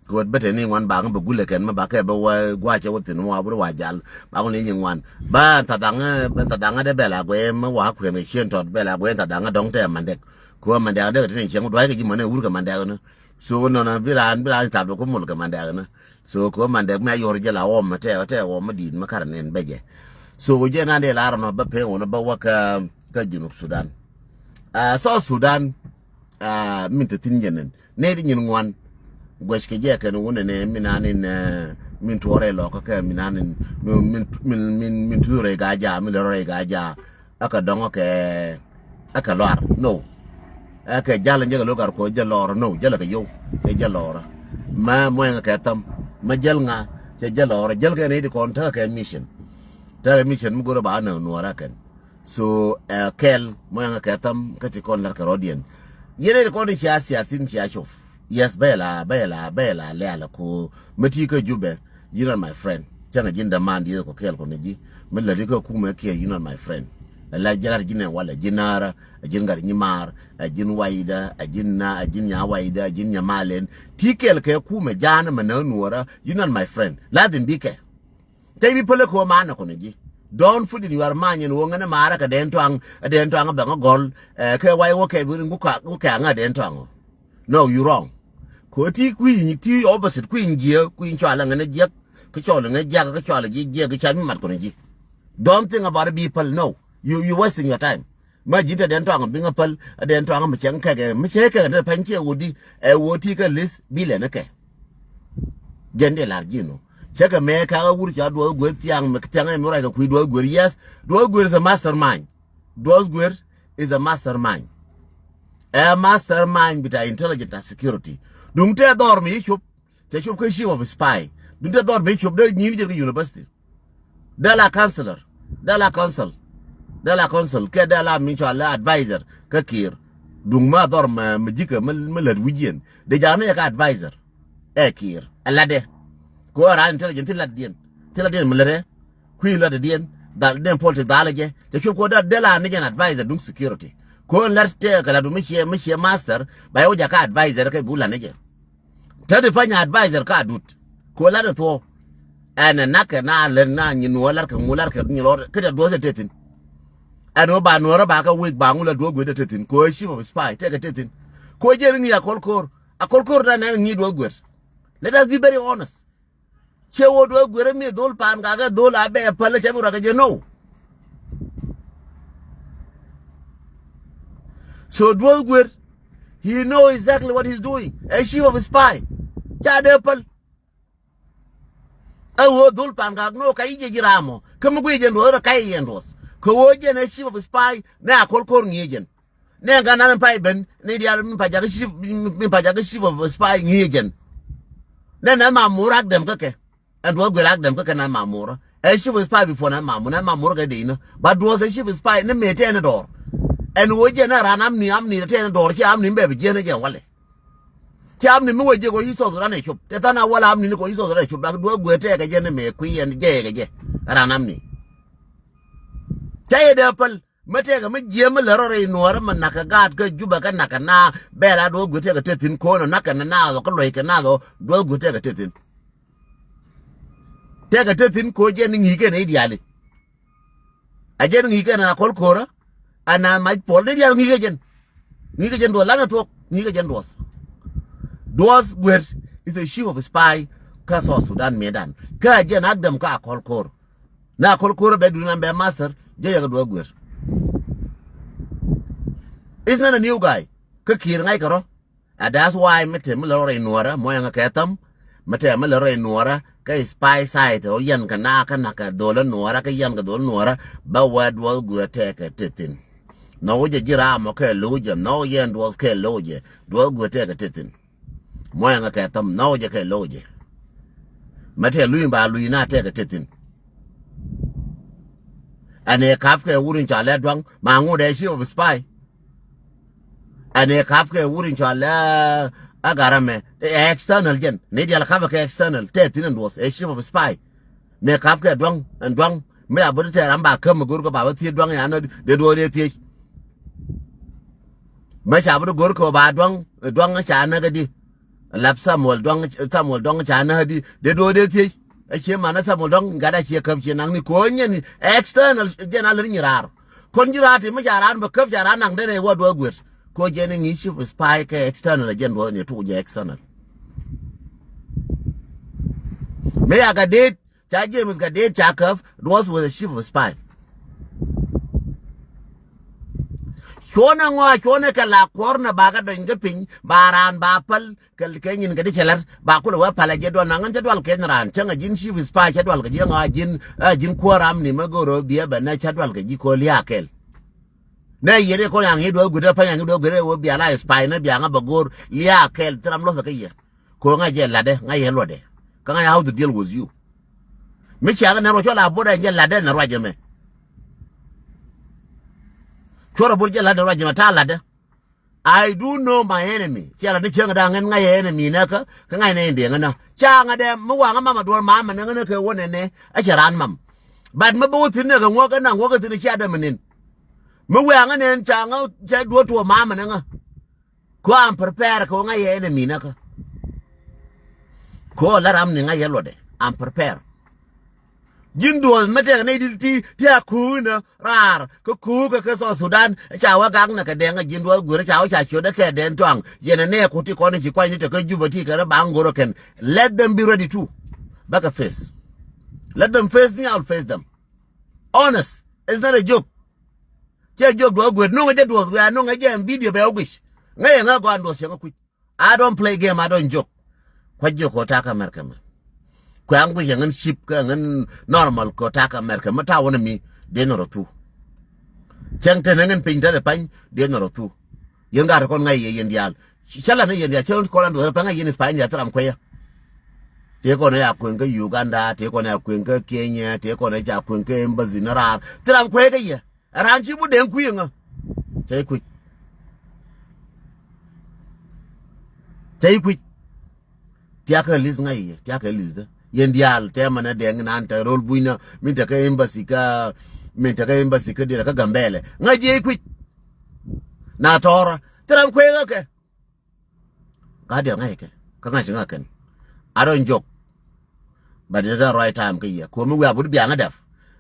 Kuɔt bä teni ŋuan baŋ bä gulɛ kɛn mɛ bakɛ bä wä guacɛ wä thin mɔ wä bä wä jal baŋ ni nyi ŋuan bä ɛn tadhaŋ ɛn tadhaŋ ɛdɛ bɛl a guɛy mɛ wä kuɛn kɛ cien tɔt bɛl a guɛy ɛn tadhaŋ ɛdɔŋ tɛ mɛn dɛk. Kuɔ mɛn dɛk dɛk tini cieŋ duac kɛ ji̱ mɛn ɛ wur kɛ mɛn dɛk ni. So nɔnɔ bi raan bi raan tap kɛ mul kɛ mɛn dɛk ni. So kɛ mɛ mandɛk mi a yuɔr jɛ la ɣɔm mɛ tɛ tɛ ɣɔm mɛ di̱i̱t mɛ kar nɛn bɛ jɛ. So jɛ nan dee la rɔnɔ bä pek ɣɔn bä wä kä kä Junub Sudan. South Sudan min te thin jɛ nɛn nɛy di nyin ŋuan. Guɛc kɛ jɛ kɛn wun nɛ min an in min tuɔrɛ lɔ kä kɛ min an in min min min min tuɔrɛ ga ja min lɛ rɔrɛ ga ja. Ɛ kɛ dɔŋ ɛ kɛ ɛ kɛ lɔar no. Ɛ kɛ jal in jɛ kɛ lo̱k ar kuɔ jɛ lɔɔrä no jɛ lɛ kɛ yow. Cɛ jɛ lɔɔrä mɛ muɛŋ kɛ thäm mɛ jäl ŋa. Cɛ jɛ lɔɔrä jäl kɛ ni di kɔn tekɛ kɛ mission. Tekɛ kɛ mission mi go̱rɛ ba nɛ nuɔrä kɛn. So ɛ kɛl muɛŋ kɛ thäm kä ti kɔn lɛr kɛ rɔdiɛn. Yɛn ni di kɔn in cia siasin cia cop. Yes bɛ la bɛ la bɛ la lɛ alɛ ko mɛ ti kä Jubɛ. You not my friend. Cäŋ a ji̱n däman dieth kɔ kɛɛl kɔn a ji̱ mi lät ikä kumɛ kiɛ you not my friend. Ɛ la jɛ lat ji̱n ɛ walɛ ji̱n naarä a ji̱n gat nyi maar a ji̱n wayda a ji̱n na a ji̱n nya wayda a ji̱n nya malen. Ti kɛɛl kɛ kumɛ jaanä mɛ nä nuɔrä you not my friend. Lazim bikɛ tey bi pälä kɛ wä maanä kɔn a ji̱. Don't put in your mind in wä ŋän maarä kɛ dɛn tɔaŋ a dɛn tɔaŋ a bɛŋ a gɔl. Kɛ way wä kɛ bi rin gu kɛ aŋä a dɛn tɔaŋ. No, you wrong. Ko ti kui̱ ti opposite kui̱ jiɛ kui̱ cɔal ŋɛ ni jiɛk. Kä cɔal ŋɛ jiɛk kä cɔal jiɛ jiɛk kä cɔal mi mat kɔn ji̱. Don't think about it people, no. You you wasting your time. Ma ji̱ te den tɔaŋ bi ŋä päl a den tɔaŋ mi cɛŋ kɛkɛ mi cɛ kɛkɛ te pɛn cɛ wudi. Ɛ wudi kɛ lis bi lɛ ni kɛ. Jɛn de lar ji̱ no cɛ kɛ mɛ ka wur ca duɔth guer thiaŋ mi thiaŋ mi ruac kɛ kui̱ duɔth guer yes. Duɔth guer is a mastermind. Duɔth guer is a mastermind. Ɛ mastermind bita intelligent and security. Duŋ tɛ dhɔr mi cop. Cɛ cop kä chief of spy. Duŋ tɛ dhɔr mi cop dee nyin jɛ kä university. Dee la counselor. Dee la counsel. Dee la counsel kɛ dee la mi cɔal la advisor kä Kiir. Duŋ ma dhɔr mi jikä mi lät wi̱c yɛn dee jakä mi jɛ kä advisor. Ɛ Kiir ɛ latdɛ. Kɛ ɣöö raan intelligent thil latdiɛn thil latdiɛn mi lät ɛ. Kui̱ lat diɛn dhal den politics dhal jɛ cɛ cup kɛ dee la ni jɛn advisor duŋ security. Kɛ ɣöö lat tɛɛ kɛ lat mi ciɛ mi ciɛ master ba yɛ wä jakä advisor kɛ bu lat ni jɛ. Te di pany advisor ka adut kɛ ɣöö lat thuɔ. Ɛn ɛ nak kɛ na lät na nyi nuɔ lat kɛ ŋu lat kɛ nyi lɔr kɛ dee duɔth tɛ thin. Ɛn ɣöö ba nuɔrä ba kɛ wec ba ŋu lat duɔth guet tɛ thin kɛ ɣöö chief of spy tɛ kɛ tɛ thin. Kɛ ɣöö jɛn ŋi̱i̱c a kɔl ko̱r a kɔl ko̱r dan ɛn ŋi̱i̱c duɔth guet. Let us be very honest. Cɛ wä duɔth guer mi dhol paan gak ɛ dhol a bɛ päl cɛ bi ruak ɛ jɛ no. So duɔth guer he know exactly what he's doing. Ɛ chief of spy ca dee päl. Ɛ ɣöö dhol paan gak no ka i̱ jɛ ji̱ ram ɔ kä mi guic jɛn duɔth rɛ ka i̱ yɛn duɔth kɛ ɣöö jɛn ɛ chief of spy nɛ a kɔl ko̱r ŋi̱i̱c jɛn. Nɛ gat nan pay ben ni dial mi pa jakä chief mi pa jakä chief of spy ŋi̱i̱c jɛn. Nɛ nɛ ma mur ak dem kä kɛ. Ɛn duɔth guer ak dem kä kɛ nɛ ma mur. Ɛ chief of spy before nɛ ma mur nɛ ma mur kɛ dee inä ba duɔth ɛ chief of spy ni mëë tɛn dɔɔr. Ɛn wä jɛn nɛ ran amni amni tɛn dɔɔr ci amni mi bɛ bi jiɛn jɛn walɛ. Ci amni mi wä jiɛ kɔ ci South Sudan ɛ cop tɛ than a wala amni ni kɔ ci South Sudan ɛ cop dak duɔth guer tɛkɛ jɛn ni mëë kui̱ ɛn jɛɛkɛ jɛ. Ran amni. Cä yɛ dee päl. Mi tɛkɛ mi jiɛ mi lɛ rɔ rɛy nuɔɔrä mi nakä gaat kä Jubɛ kä nakä na bɛl a duɔth gui̱t tɛkɛ te thi̱n ko̱n ɔ nakä na naath ɔ kä luɔ̱ckɛ naath ɔ duɔth gui̱t tɛkɛ te thi̱n. Tɛkɛ te thi̱n ko̱ jɛn ni ŋi̱i̱kɛ nɛy diaali. A jɛn ŋi̱i̱kɛ na kɔl ko̱rä a na mac puɔl ni diaal ŋi̱i̱kɛ jɛn. Ŋi̱i̱kɛ jɛn duɔth lanɛ thuɔ̱k ŋi̱i̱kɛ jɛn duɔth. Duɔth guer is a chief of spy kä South Sudan mëëdan kä a jɛn ak däm kä a kɔl ko̱r. Na kɔl ko̱r bɛ duni na bɛ master jɛ yɛ kɛ duɔth guer. It's not a new guy. Kä Kiir ŋa̱ckɛ rɔ. And that's why mi te mi lɛ rɔ rɛy Nuɔrä, mɔ ɛŋä kɛ tham. Mi te mi lɛ rɔ rɛy Nuɔrä kä spy site ɔ yɛn kɛ na kä nak kɛ dhol Nuɔrä kä yɛn kɛ dhol Nuɔrä. Bä wä duɔth guɛ tɛkɛ te thin. Nhɔk jɛ ji̱ ram ɔ kɛ lo̱c jɛ, nhɔk yɛn duɔth kɛ lo̱c jɛ, duɔth guɛ tɛkɛ te thin. Mɔ ɛŋä kɛ tham, nhɔk jɛ kɛ lo̱c jɛ. Mi te luny ba luny na tɛkɛ te thin. Ɛn ɛ kap kɛ wur in ca lɛ duaŋ ma ŋut ɛ chief of spy. Ɛn ɛ kap kɛ wur in ca lɛ a garamɛ ɛ external jɛn ni dial kap kɛ external tɛ thin ɛn duɔth ɛ chief of spy. Mɛ kap kɛ duaŋ ɛn duaŋ mɛ a bä di tɛ ram ba käm mi go̱r kɛ ba bä thiec duaŋ ya nä de duɔth de thiec. Mɛ ca bä di go̱r kɛ ba duaŋ duaŋ ca nä kɛ di. Lap Samuel duaŋ Samuel duaŋ ca nä di de duɔth de thiec. A cie manä Samuel duaŋ gat a cie käp cie naŋ ni ko̱ nyɛn external jɛn a lär nyi raar. Kɔn ji̱ raar ti mi ca raan bɛ käp ca raan naŋ den ɛ wä duɔth guet. Ko̱ jɛn iŋi̱ chief spy kɛ external jɛn duɔth ni tuk jɛ external. Mi ya gat deet ca James gat deet ca käp duɔth with a chief spy. Cuɔnɛ ŋɔa cuɔnɛ kɛ la kuɔr nɛ ba kɛ dɔny kä piny ba raan ba päl. Kɛ kɛ nyin kɛ di cɛ lɛr ba kulɛ wee palɛ jɛ duɔl na ŋän cɛ dual kɛn raan cäŋ a ji̱n chief spy cɛ dual kɛ ji̱ ŋɔa ji̱n a ji̱n kuäär ram ni mɛ go̱r rɔ biɛ bɛ nɛ cɛ dual kɛ ji̱ ko̱ lia̱a̱ kɛl. Nɛ yɛn i̱ kɔn yaŋ i̱ duɔth gui̱dä pa̱ny yaŋ i̱ duɔth gui̱dä wee bia la spy nɛ bia ŋa bɛ go̱r lia̱a̱ kɛl thil ram luɔth kɛ yɛ. Ko̱ ŋa jɛ latdɛ ŋa yɛ luɔtdɛ kä ŋa yɛ how to deal with you. Mi ciaŋ nɛ ruɔ cɔl a buɔt ɛ jɛ latdɛ nɛ ruac ɛmɛ. Cuɔr a buɔt jɛ latdɛ ruac ɛmɛ ta̱a̱ latdɛ. I do know my enemy. Cia la ni cieŋ da̱a̱ŋ ɛn ŋa̱c ɛ enemy nɛ kä kä ŋa̱c nɛ in deŋä nä. Ca ŋä dɛ mi waŋä mam a duɔ̱ɔ̱r mam ɛn ŋä nä kɛ wä nɛnɛ. A cɛ raan mam. But mi bi wä thi̱n nɛ kɛ ŋuɔ̱k ɛn na ŋuɔ̱k ɛ thi̱n cia däm ɛn in. Mi waŋä nɛn ca ŋä cɛ duɔ̱ɔ̱r tuɔɔk mam ɛn ŋä. Kɛ ɣöö I'm prepare kɛ ɣöö ŋa̱c ɛ enemy nä kä. Kɛ ɣöö la ram ni ŋa̱c ɛ luɔtdɛ. I'm prepare. Ji̱n duɔth mi tɛk nɛy di̱t ti ti a kuuc nä raar kä kuuc kä kä South Sudan. Ca wä gak nä kɛ dɛŋ a ji̱n duɔth guer ca wä ca ciötdä kɛ dɛn tɔaŋ yɛn ɛ nɛɛku ti kɔn ci kuany ni te kä Juba ti kɛ rä baŋ go̱r ɔ kɛn. Let them be ready too. Bäkɛ face. Let them face me, I'll face them. Honest. It's not a joke. Cɛ joke duɔth guer no̱ŋ ɛ jɛ duɔth wiaa no̱ŋ ɛ jɛ ɛn video bɛ wä guic. Ŋäc ɛ ŋä gɔaa duɔth cɛ ŋä kui̱c. I don't play game, I don't joke. Kua̱c jiök ko̱ ta̱a̱ kä America mɛ. Kuɛ aŋ guic aŋän cip kä aŋän normal ko̱ ta̱a̱ kä America mi ta̱a̱ wänä mi dee nɔ rɔ thu. Cäŋ te näŋ in piny te rɛ pany dee nɔ rɔ thu. Yɛn gaat kɔn ŋa̱c yɛ yɛn diaal. Cä lan ni yɛn diaal cä kɔn an duɔth rɛ pany ŋa̱c yɛn Spain diaal thil ram kuecä. Tëë kɔn ɛ ca kueŋ kä Uganda, tëë kɔn ɛ ca kueŋ kä Kenya, tëë kɔn ɛ ca kueŋ kä embassy ni raar thil ram kuecä kä yɛ. Ɛ raan ci buk dee kui̱ ɛŋä. Cä i̱ kui̱c. Cä i̱ kui̱c. Tiakä li̱th ŋa̱c yɛ tiakä li̱th dä yɛn diaal tɛmɛ nä dɛŋ inan te rol bui̱nä min te kä embassy kä min te kä embassy kä dirɛ kä Gambɛlɛ ŋa̱c yɛ i̱ kui̱c. Na tɔɔrä thil ram kueŋä kɛ. Ka diɛl ŋa̱c kɛ kä ŋa̱c ŋa̱c kɛn. A rɔ jok. But it's the right time kä yɛ komi wiaa but biaŋä dɛp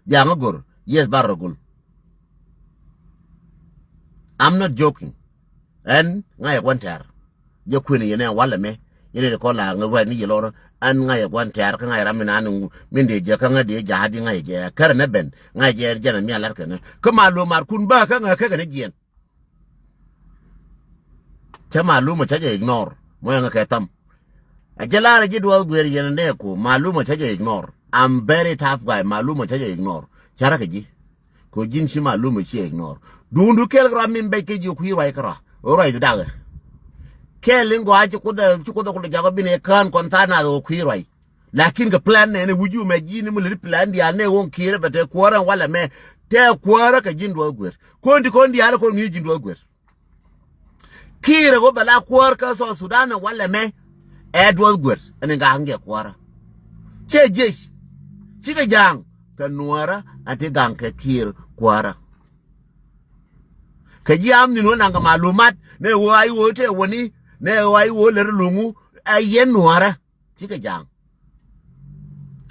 biaŋä gor. Yes bar rɔ gul. I'm not joking. Ɛn ŋa̱c ɛ gua̱n tɛ̈r. Jɛ kuën yɛn ɛ walɛ mɛ yɛn ɛ kɔn la ŋä ruac ni yɛ lɔr. Ɛn ŋa̱c ɛ gua̱n tɛ̈r kä ŋa̱c ram mi naan min dee jɛ kä ŋä dee ja̱a̱t di ŋa̱c jɛ kärɛ nɛ ben ŋa̱c jɛ jɛn ɛ mi a lat kɛn kä ma lo̱o̱ mat kun bä kä ŋä kɛ kɛn jiɛn. Cä malumä cä jɛ ignore mɔ ɛŋä kɛ tham. A jɛ laarä ji̱ duɔth guer yɛn nɛ ko malumä cä jɛ ignore. I'm very tough guy malumä cä jɛ ignore. Cä rä kɛ ji̱. Ko ji̱n ci malumä ci ignore. Duundu kɛl ram min bɛc kɛ ji̱ kui̱ ruac kärɔa. Ɣä ruac du dakɛ. Kɛl in gɔaa ci kuoth ɛ ci kuoth ɛ kulɛ jakɔ bin ɛ kään kɔn tha̱a̱n nath ɣä kui̱ ruac. Lakin kɛ plan nɛn ɛ wi̱c yumɛ ji̱n mi lät plan diaal nɛ ɣöö Kiirɛ bɛ te kuäärä walɛ mɛ tɛ kuäärä kɛ ji̱n duɔth guer. Kɔn ti kɔn diaal kɔn ŋi̱i̱c ji̱n duɔth guer. Kiirɛ ɣöö bɛ la kuäär kä South Sudan walɛ mɛ ɛ duɔth guer ɛn in ga̱a̱k ŋi̱i̱c kuäärä. Cɛ jiec cikɛ ja̱a̱ŋ kɛ nuäärä ɛn ti ga̱a̱ŋ kɛ Kiir kuäärä. Kɛ ji̱ am ni̱n ɣöö naŋ kɛ malumat nɛ ɣöö a i̱ ɣöö tɛ wäni nɛ ɣöö a i̱ ɣöö lät luŋu ɛ yɛn nuäärä. Cikɛ ja̱a̱ŋ.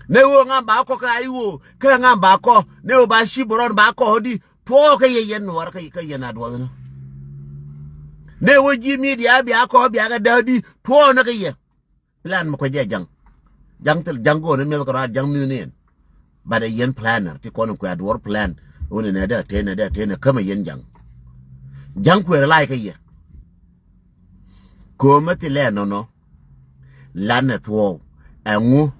Nɛ ɣöö ŋa̱m ba kɔ kä a i̱ ɣöö kä ŋa̱m ba kɔ nɛ ɣöö ba ci bɛ rɔn ba kɔ di tuɔɔk kä yɛ yɛn nuɔɔr kä yɛn a duɔth ni. Nɛ ɣöö ji̱ mi diaal bia kɔ bia kɛ dääk di tuɔɔk ni kä yɛ. Plan mi kuɛ jɛ ja̱ŋ. Ja̱ŋ thil ja̱ŋ go̱o̱n ni mi̱eth kɛ rɔaat ja̱ŋ mi̱th ni yɛn. But ɛ yɛn planner ti kɔn in kuɛ a duɔr plan. Ɣöö ni nɛ dee a tëë nɛ dee a tëë nɛ kämɛ yɛn ja̱ŋ. Ja̱ŋ kueer lay kä yɛ. Ko̱o̱mä thilɛ nɔnɔ. Lanɛ thuɔ̱ɔ̱w. Ɛŋu.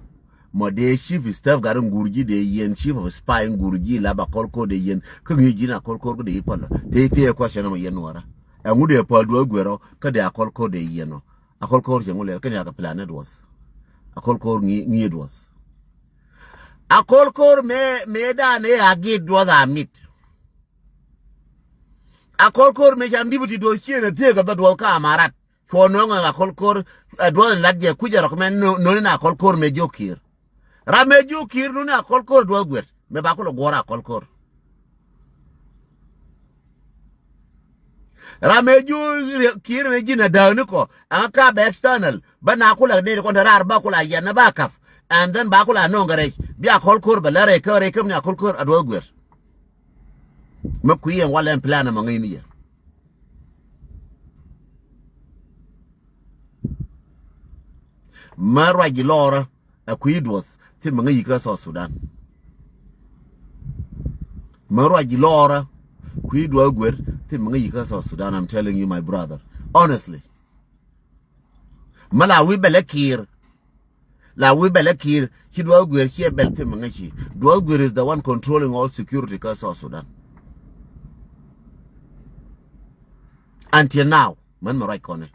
Mɔ dee chief staff gat in guur ji̱ dee yien, chief of spy in guur ji̱ la ba kɔl ko̱r dee yien. Kä ŋi̱i̱c ji̱n a kɔl ko̱r kä dee yi päl. Thie thie question mɔ yɛn nuɔrä. Ɛŋu dee päl duɔ̱ɔ̱k guer ɔ kä dee a kɔl ko̱r dee yien ɔ. A kɔl ko̱r cɛ ŋu lɛl kä ni a kɛ plan ni duɔth. A kɔl ko̱r ŋi̱i̱c duɔth. A kɔl ko̱r mëë mëë dan ëë a git duɔth a mit. A kɔl ko̱r mëë can di̱p ti duɔth ciëën a thiek a bä duɔth ka amarat. Cuɔ nööŋ a kɔl ko̱r a duɔth in lat jɛ kui̱c a rɔk mɛ nööŋ in a kɔl ko̱r mëë jiök ki̱i̱r. Ram mëë jiök ki̱i̱r nööŋ in a kɔl ko̱r duɔth guet mëë ba kulɛ guɔ̱ɔ̱r a kɔl ko̱r. Ram mëë jiök ki̱i̱r in a ji̱n a dääk ni kɔ ɛŋa ka bɛ external bä na kulɛ dee kɔn te raar ba kulɛ yɛn ni ba kap. And then ba kulɛ nööŋ kɛ rɛc bi a kɔl ko̱r bɛ lɛ rɛc kä rɛc käm ni a kɔl ko̱r a duɔth guet. Mä kui̱ yɛn walɛ ɛn plan ɛmɔ ŋäcni yɛ. Mä ruac ji̱ lɔɔrä ɛ kui̱ duɔth thi̱n bɛ ŋäc yi̱ kä South Sudan. Mä ruac ji̱ lɔɔrä kui̱ duɔth guer thi̱n bɛ ŋäc yi̱ kä South Sudan. I'm telling you, my brother, honestly. Mä la wi̱i̱ bɛl ɛ ki̱i̱r. La wi̱i̱ bɛl ɛ ki̱i̱r ci duɔth guer ci ɛ bɛl thi̱n bɛ ŋäc ci. Duɔth guer is the one controlling all security kä South Sudan. Until now män mɛ ruac kɔnɛ.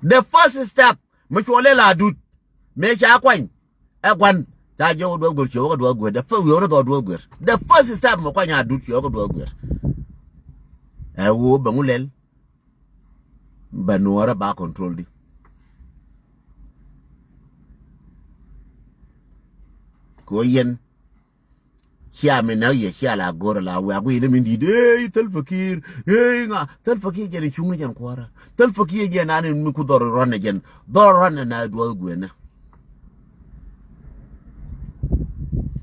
The first step mi cuɔ lɛ la dut mëë ca kuany. Ɛ gua̱n ca jiök duɔth guer ciöwä kä duɔth guer. The first wi̱i̱ wä ni dhɔk duɔth guer. The first step mɛ kuany a dut ciöwä kä duɔth guer. Ɛ ɣöö bɛ ŋu lɛl. Bɛ nuɔrä ba control di. Kɛ ɣöö yɛn cia mi näk yɛ cia la go̱r la wiak wi̱i̱ ni min di̱i̱t. Ey Salva Kiir, ey ŋa Salva Kiir jɛn cuŋni jɛn kuäärä. Salva Kiir jɛn nani mi ku dhɔr ruan ni jɛn dhɔr ruan ni na duɔth guenä.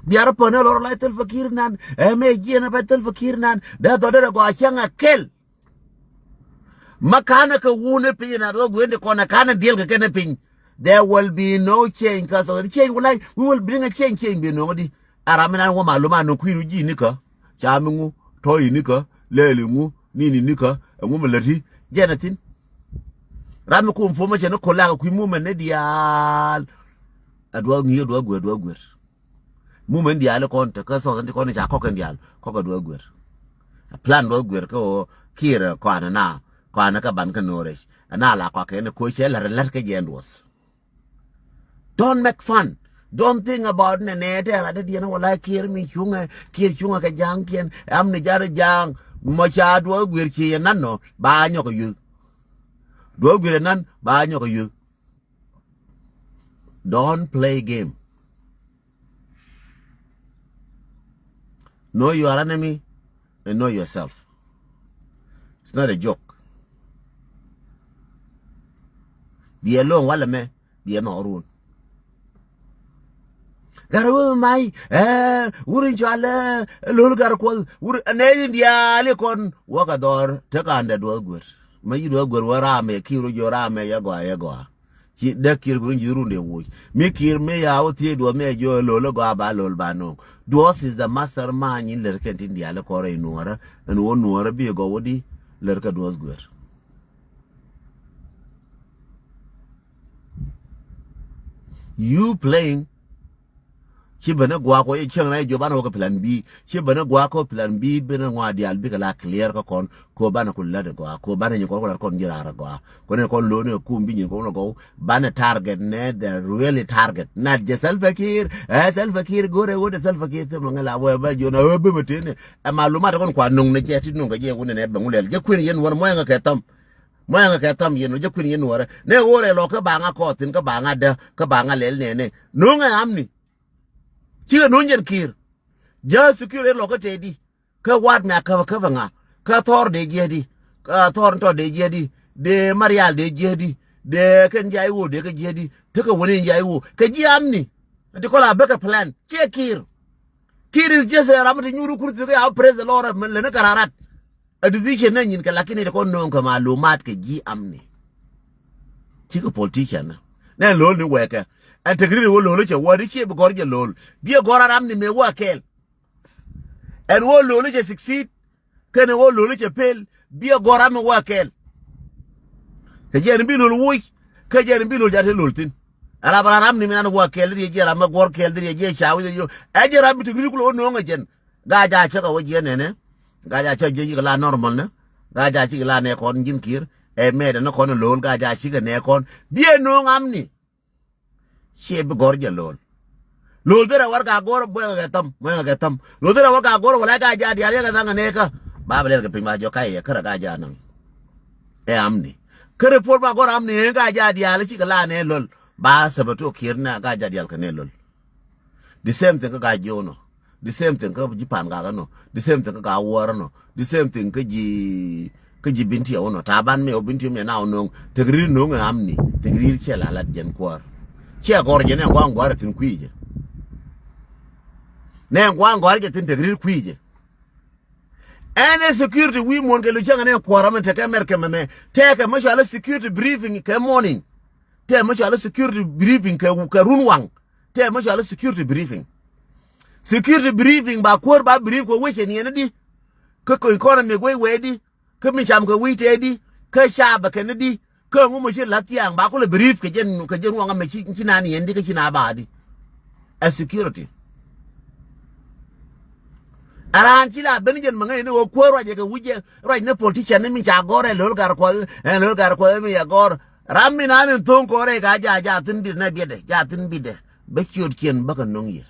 Biarä pänä lɔr la Salva Kiir nan ɛ mɛ jiɛn a pɛ Salva Kiir nan dee dhɔr derɛ gɔaa cäŋ a kɛl. Ma kanɛ kɛ wuni piny na duɔth gueni kɔnɛ kanɛ diɛl kɛ kɛnɛ piny. There will be no change kä South. Change wulai, we will bring a change, change bi nuɔŋ di. A ram mi nan wä malum a nuɔŋ kui̱ ru ji̱ nikä. Ca mi ŋu tɔ̱ i̱ nikä lɛɛl i̱ ŋu nin i̱ nikä. Ɛŋu mi lät i̱ jɛn a thi̱n. Ram mi kum fo ma cɛ ni kolak kui̱ mumɛn ni diaal. A duɔth ŋi̱i̱ a duɔth guer a duɔth guer. Mumɛn diaal kɔn te kä South ti kɔn ca kɔk kɛn diaal kɔk a duɔth guer. A plan duɔth guer kä ɣöö Kiir kɔanɛ na kɔanɛ kä ban kä no̱o̱rec. Ɛn a la kɔak kɛn koc cɛ la̱t ɛn la̱t kä jɛ ɛn duɔth. Don't make fun. Don't think about nɛ nɛ tɛ rat dɛ diɛn wala Kiir mi cuŋɛ Kiir cuŋɛ kɛ ja̱a̱ŋ tiɛn. Am ni jar ja̱a̱ŋ mɔ ca duɔth guer ci yɛ nan nɔ ba nyɔk a yuth. Duɔth guer yɛ nan ba nyɔk a yuth. Don't play game. Know your enemy and know yourself. It's not a joke. Biɛ loŋ walɛ mɛ biɛ mɛ ɔrun. Gat wä may ɛ wur in cual ɛ lol gat kuɔth wur nɛ in diaal ikɔn wä kɛ dhɔr tek an dɛ duɔth guer. Mä yi duɔth guer wä ramɛ kiru jɔ ramɛ yɛ gɔaa yɛ gɔaa. Ci däk kiɛr kɛ wun ji̱ run dee woc mi kiɛr mi ya wä thiee duɔth mi a jiɔ lo̱l ɛ gɔaa ba lo̱l ba no̱o̱ŋ. Duɔth is the master mind in lär kɛn tin diaal ɛ kɔrɛ in nuɔrä ɛn wä nuɔrä bi gɔw wä di lär kɛ duɔth guer. You playing. Ci bä ni gua̱a̱k wä cieŋ na jɔp an wä kɛ plan B. Ci bä ni gua̱a̱k kɛ plan B bi ni ŋuan diaal bikɛ la clear kä kɔn. Ko banɛ ku lät gɔaa ko banɛ nyin kɔn ku lät kɔn ji̱ raar gɔaa. Ko ni kɔn lo̱o̱ni kum bi nyin kɔn gɔw banɛ target nɛ the really target. Not jɛ Salva Kiir ɛ Salva Kiir go̱rɛ wä de Salva Kiir thim ŋɛ la wä bä jiɔn ɛ wä bä mɛ teni. Ɛ malumat kɔn kua nuŋ ni jɛ ti nuŋ kɛ jɛ wä ni nɛ bɛ ŋu lɛl jɛ kui̱n yɛn wä ni mɔyɛ ŋɛ kɛ tham. Mɔyɛ ŋɛ kɛ tham yɛn wä jɛ kui̱n yɛn wä rɛ nɛ wä rɛ lɔ kä ba ŋa kɔɔthin kä ba ŋa dä kä ba ŋa lɛl nɛ nɛ nuŋ ɛ amni. Cikɛ nuŋ jɛn Kiir. Ja̱ security lɔk kä tëëdi. Kä wat mɛ a käpä käpä ŋa. Kä thɔr dee jiɛɛdi. Kä thɔr ni tɔ dee jiɛɛdi. Dee marial dee jiɛɛdi. Dee kɛn jay wo dee kä jiɛɛdi. Tekɛ wäni jay wo kɛ ji̱ amni. Ti kɔl a bäkɛ plan ciɛ Kiir. Kiir is just a ram ti nyuur kursi kä ya praise the Lord mɛ leni kɛ rarat. A decision ni nyin kɛ lakini ti kɔn no̱o̱ŋ kɛ malumat kɛ ji̱ amni. Cikɛ politician ni nɛ lo̱l ni wɛkɛ. Ɛn tekɛ ri wä lo̱l cɛ wä di ciɛ bi gɔr jɛ lo̱l bi ɛ gɔr a ram ni mëë wä kɛɛl. Ɛn wä lo̱l cɛ succeed kɛnɛ wä lo̱l cɛ pel, biɛ gɔ̱r ram mi wä kɛɛl. Kɛ jɛn bi lo̱l woc, kɛ jɛn bi lo̱l ja̱ te lo̱l thi̱n. Ala bala ram ni mi nan wä kɛɛl, riɛ jiɛ ram mi guɔ̱r kɛɛl, riɛ jiɛ ca wi̱c riɛ. Ɛ jɛ ram bi ti ri kulɛ wä no̱o̱ŋ ɛ jɛn. Ga ja̱ cä kɛ wä jiɛ nɛnɛ. Ga ja̱ cä jiɛ yik la normal nɛ. Ga ja̱ cik la nɛ kɔn ji̱n ki̱i̱r. Ɛ mɛɛdɛ ni kɔn lo̱l ga ja̱ cik ɛ nɛ kɔn. Biɛ no̱o̱ŋ am ni. Ciɛ bi gɔ̱r jɛ lo̱l. Lo̱l thilɛ wär ka gɔ̱r buɛŋɛ kɛ thäm, buɛŋɛ kɛ thäm. Lo̱l thilɛ wär ka gɔ̱r wä la ka ja̱ diaal yɛ kɛ thaŋ kɛ nɛ kä. Ba bi lɛl kɛ piny ba jɔk ka yɛ kärɛ ka ja̱ naŋ. Ɛ am ni. Kärɛ puɔl ba gɔ̱r am ni ɛ ka ja̱ diaal cikɛ la nɛ lo̱l. Ba sɛbɛ tuɔk kiɛr nɛ ka ja̱ diaal kɛ nɛ lo̱l. The same thing kä ka ji̱ wä nɔ. The same thing kä ji̱ pan gak nɔ. The same thing kä ka wäär nɔ. The same thing kä ji̱, kä ji̱ Binti wä nɔ. Taban mi wä Binti mi na wä no̱o̱ŋ. Tek ri̱r no̱o̱ŋ ɛ am ni. Tek ri̱r cɛ la lat jɛn kuäär. Cɛ gɔr jɛ nɛ gua̱a̱ŋ gua̱a̱r thi̱n kui̱ jɛ. Nɛ gua̱a̱ŋ gua̱a̱r jɛ thi̱n tek ri̱r kui̱ jɛ. Ɛn ɛ security wi̱i̱ muɔ̱n kɛ lu cäŋ ɛn ɛ kuäär amɛ tekɛ mɛr kɛ mɛmɛ. Tekɛ mɛ cɔal ɛ security briefing kɛ morning. Tɛ mɛ cɔal security briefing kɛ, kɛ run waŋ. Tɛ mɛ cɔal security briefing. Security briefing ba kuäär ba brief kɛ wecɛ niɛn di. Kä kɛ economy wec wec di. Kä mi cam kɛ wi̱i̱ tɛ di. Kä ca bɛ kɛn di. Kä ŋu mɛ ci la̱th thiaŋ ba kulɛ brief kɛ jɛn, kɛ jɛn waŋ amɛ ci, ci na niɛn di kä ci na ba di. Ɛ security. A raan ci la ben jɛn ma ŋäc ni ɣöö kuäär ruacɛ kɛ wi̱c jɛ ruac ni politician ni mi ca gɔr ɛ lo̱l gar kuɔth ɛ lo̱l gar kuɔth mi yɛ gɔr. Ram mi naan in tho̱o̱ŋ kɔn rɛy ka ja̱ ja̱ thi̱n bi̱t nɛ biɛtdɛ ja̱ thi̱n bi̱tdɛ. Bä ciötkiɛn bä kɛ no̱ŋ yɛ.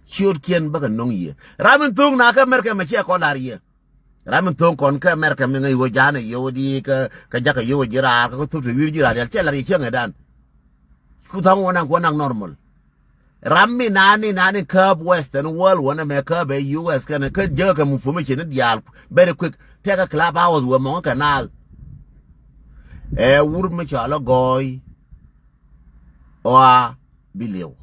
Ciötkiɛn bä kɛ no̱ŋ yɛ. Ram in tho̱o̱ŋ na kä America mɛ ciɛ kɔn la̱r yɛ. Ram in tho̱o̱ŋ kɔn kä America mi ŋäc ɣöö ja̱a̱n ɛ yio̱w di kä, kä ja̱kɛ yio̱w ji̱ raar kä, kä thop te wi̱i̱r ji̱ raar diaal ciɛ la̱r yɛ cieŋ ɛ dan. Ku tha̱a̱ŋ wä naŋ, ku wä naŋ normal. Ram mi nani nani käp Western world wänä mɛ käp ɛ U S kɛnɛ kä jäkä kɛ mufumi cini diaal very quick. Tɛkɛ club house wä mɔŋä kɛ naath. Ɛ wur mi cɔal ɛ Gɔɔy ɣɔaa bi liɛw.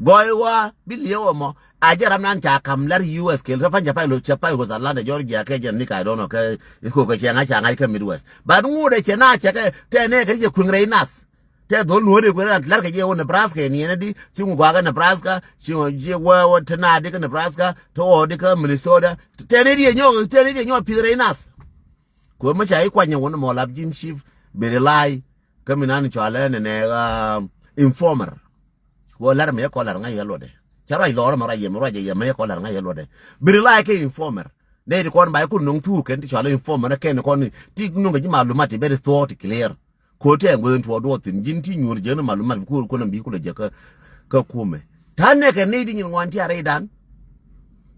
Gɔɔy ɣɔaa bi liɛw ɛmɔ. A jɛ ram nan ca kam lar U S kɛl kä pan cɛ pay lo cɛ pay West Atlanta Georgia kɛ jɛn ni ka dɔnɔ kɛ isko kɛ cɛ ŋa̱c ca ŋa̱c kä Midwest. But ŋuudɛ cɛ na cɛ kɛ tɛ nɛ kɛ cɛ kuiŋ rɛy nath. Tɛ dhol nuɔ̱ɔ̱ri kuɛ ran lɛr kɛ jɛ wä Nebraska ɛ niɛn adi ci ŋu guakä Nebraska ci ŋu ci wä wä te naadi kä Nebraska te ɣɔɔdi kä Minnesota. Tɛ ni diɛ nyɔk tɛ ni diɛ nyɔk pi̱th rɛy nath. Kuɛ mi ca i̱ kuany ɛ wä ni mɔ lap ji̱n chief beri la̱a̱y kä mi nan cɔalɛ nɛ nɛ informer. Kuɛ lɛr mi yɛ kɔ lɛr ŋa̱c yɛ luɔtdɛ ca ruac lɔɔr mɛ ruac yɛ mɛ ruac yɛ mɛ yɛ kɔ lɛr ŋa̱c yɛ luɔtdɛ. Beri la̱a̱y kɛ informer. Nɛ ti kɔn ba ikun no̱ŋ thuk kɛn ti cɔalɛ informer kɛn kɔn ti no̱ŋ kɛ ji̱ malumat ti beri thuɔɔk ti clear. Ko̱ tɛɛŋ guäth in tuɔɔk duɔɔk thi̱n ji̱n ti nyuur jiäk ni malumat bi ko̱r kuäär bi kulɛ jɛ kä, kä kumɛ. Ta̱a̱ nɛkɛ nɛy di nyin ŋuan ti a rɛydan.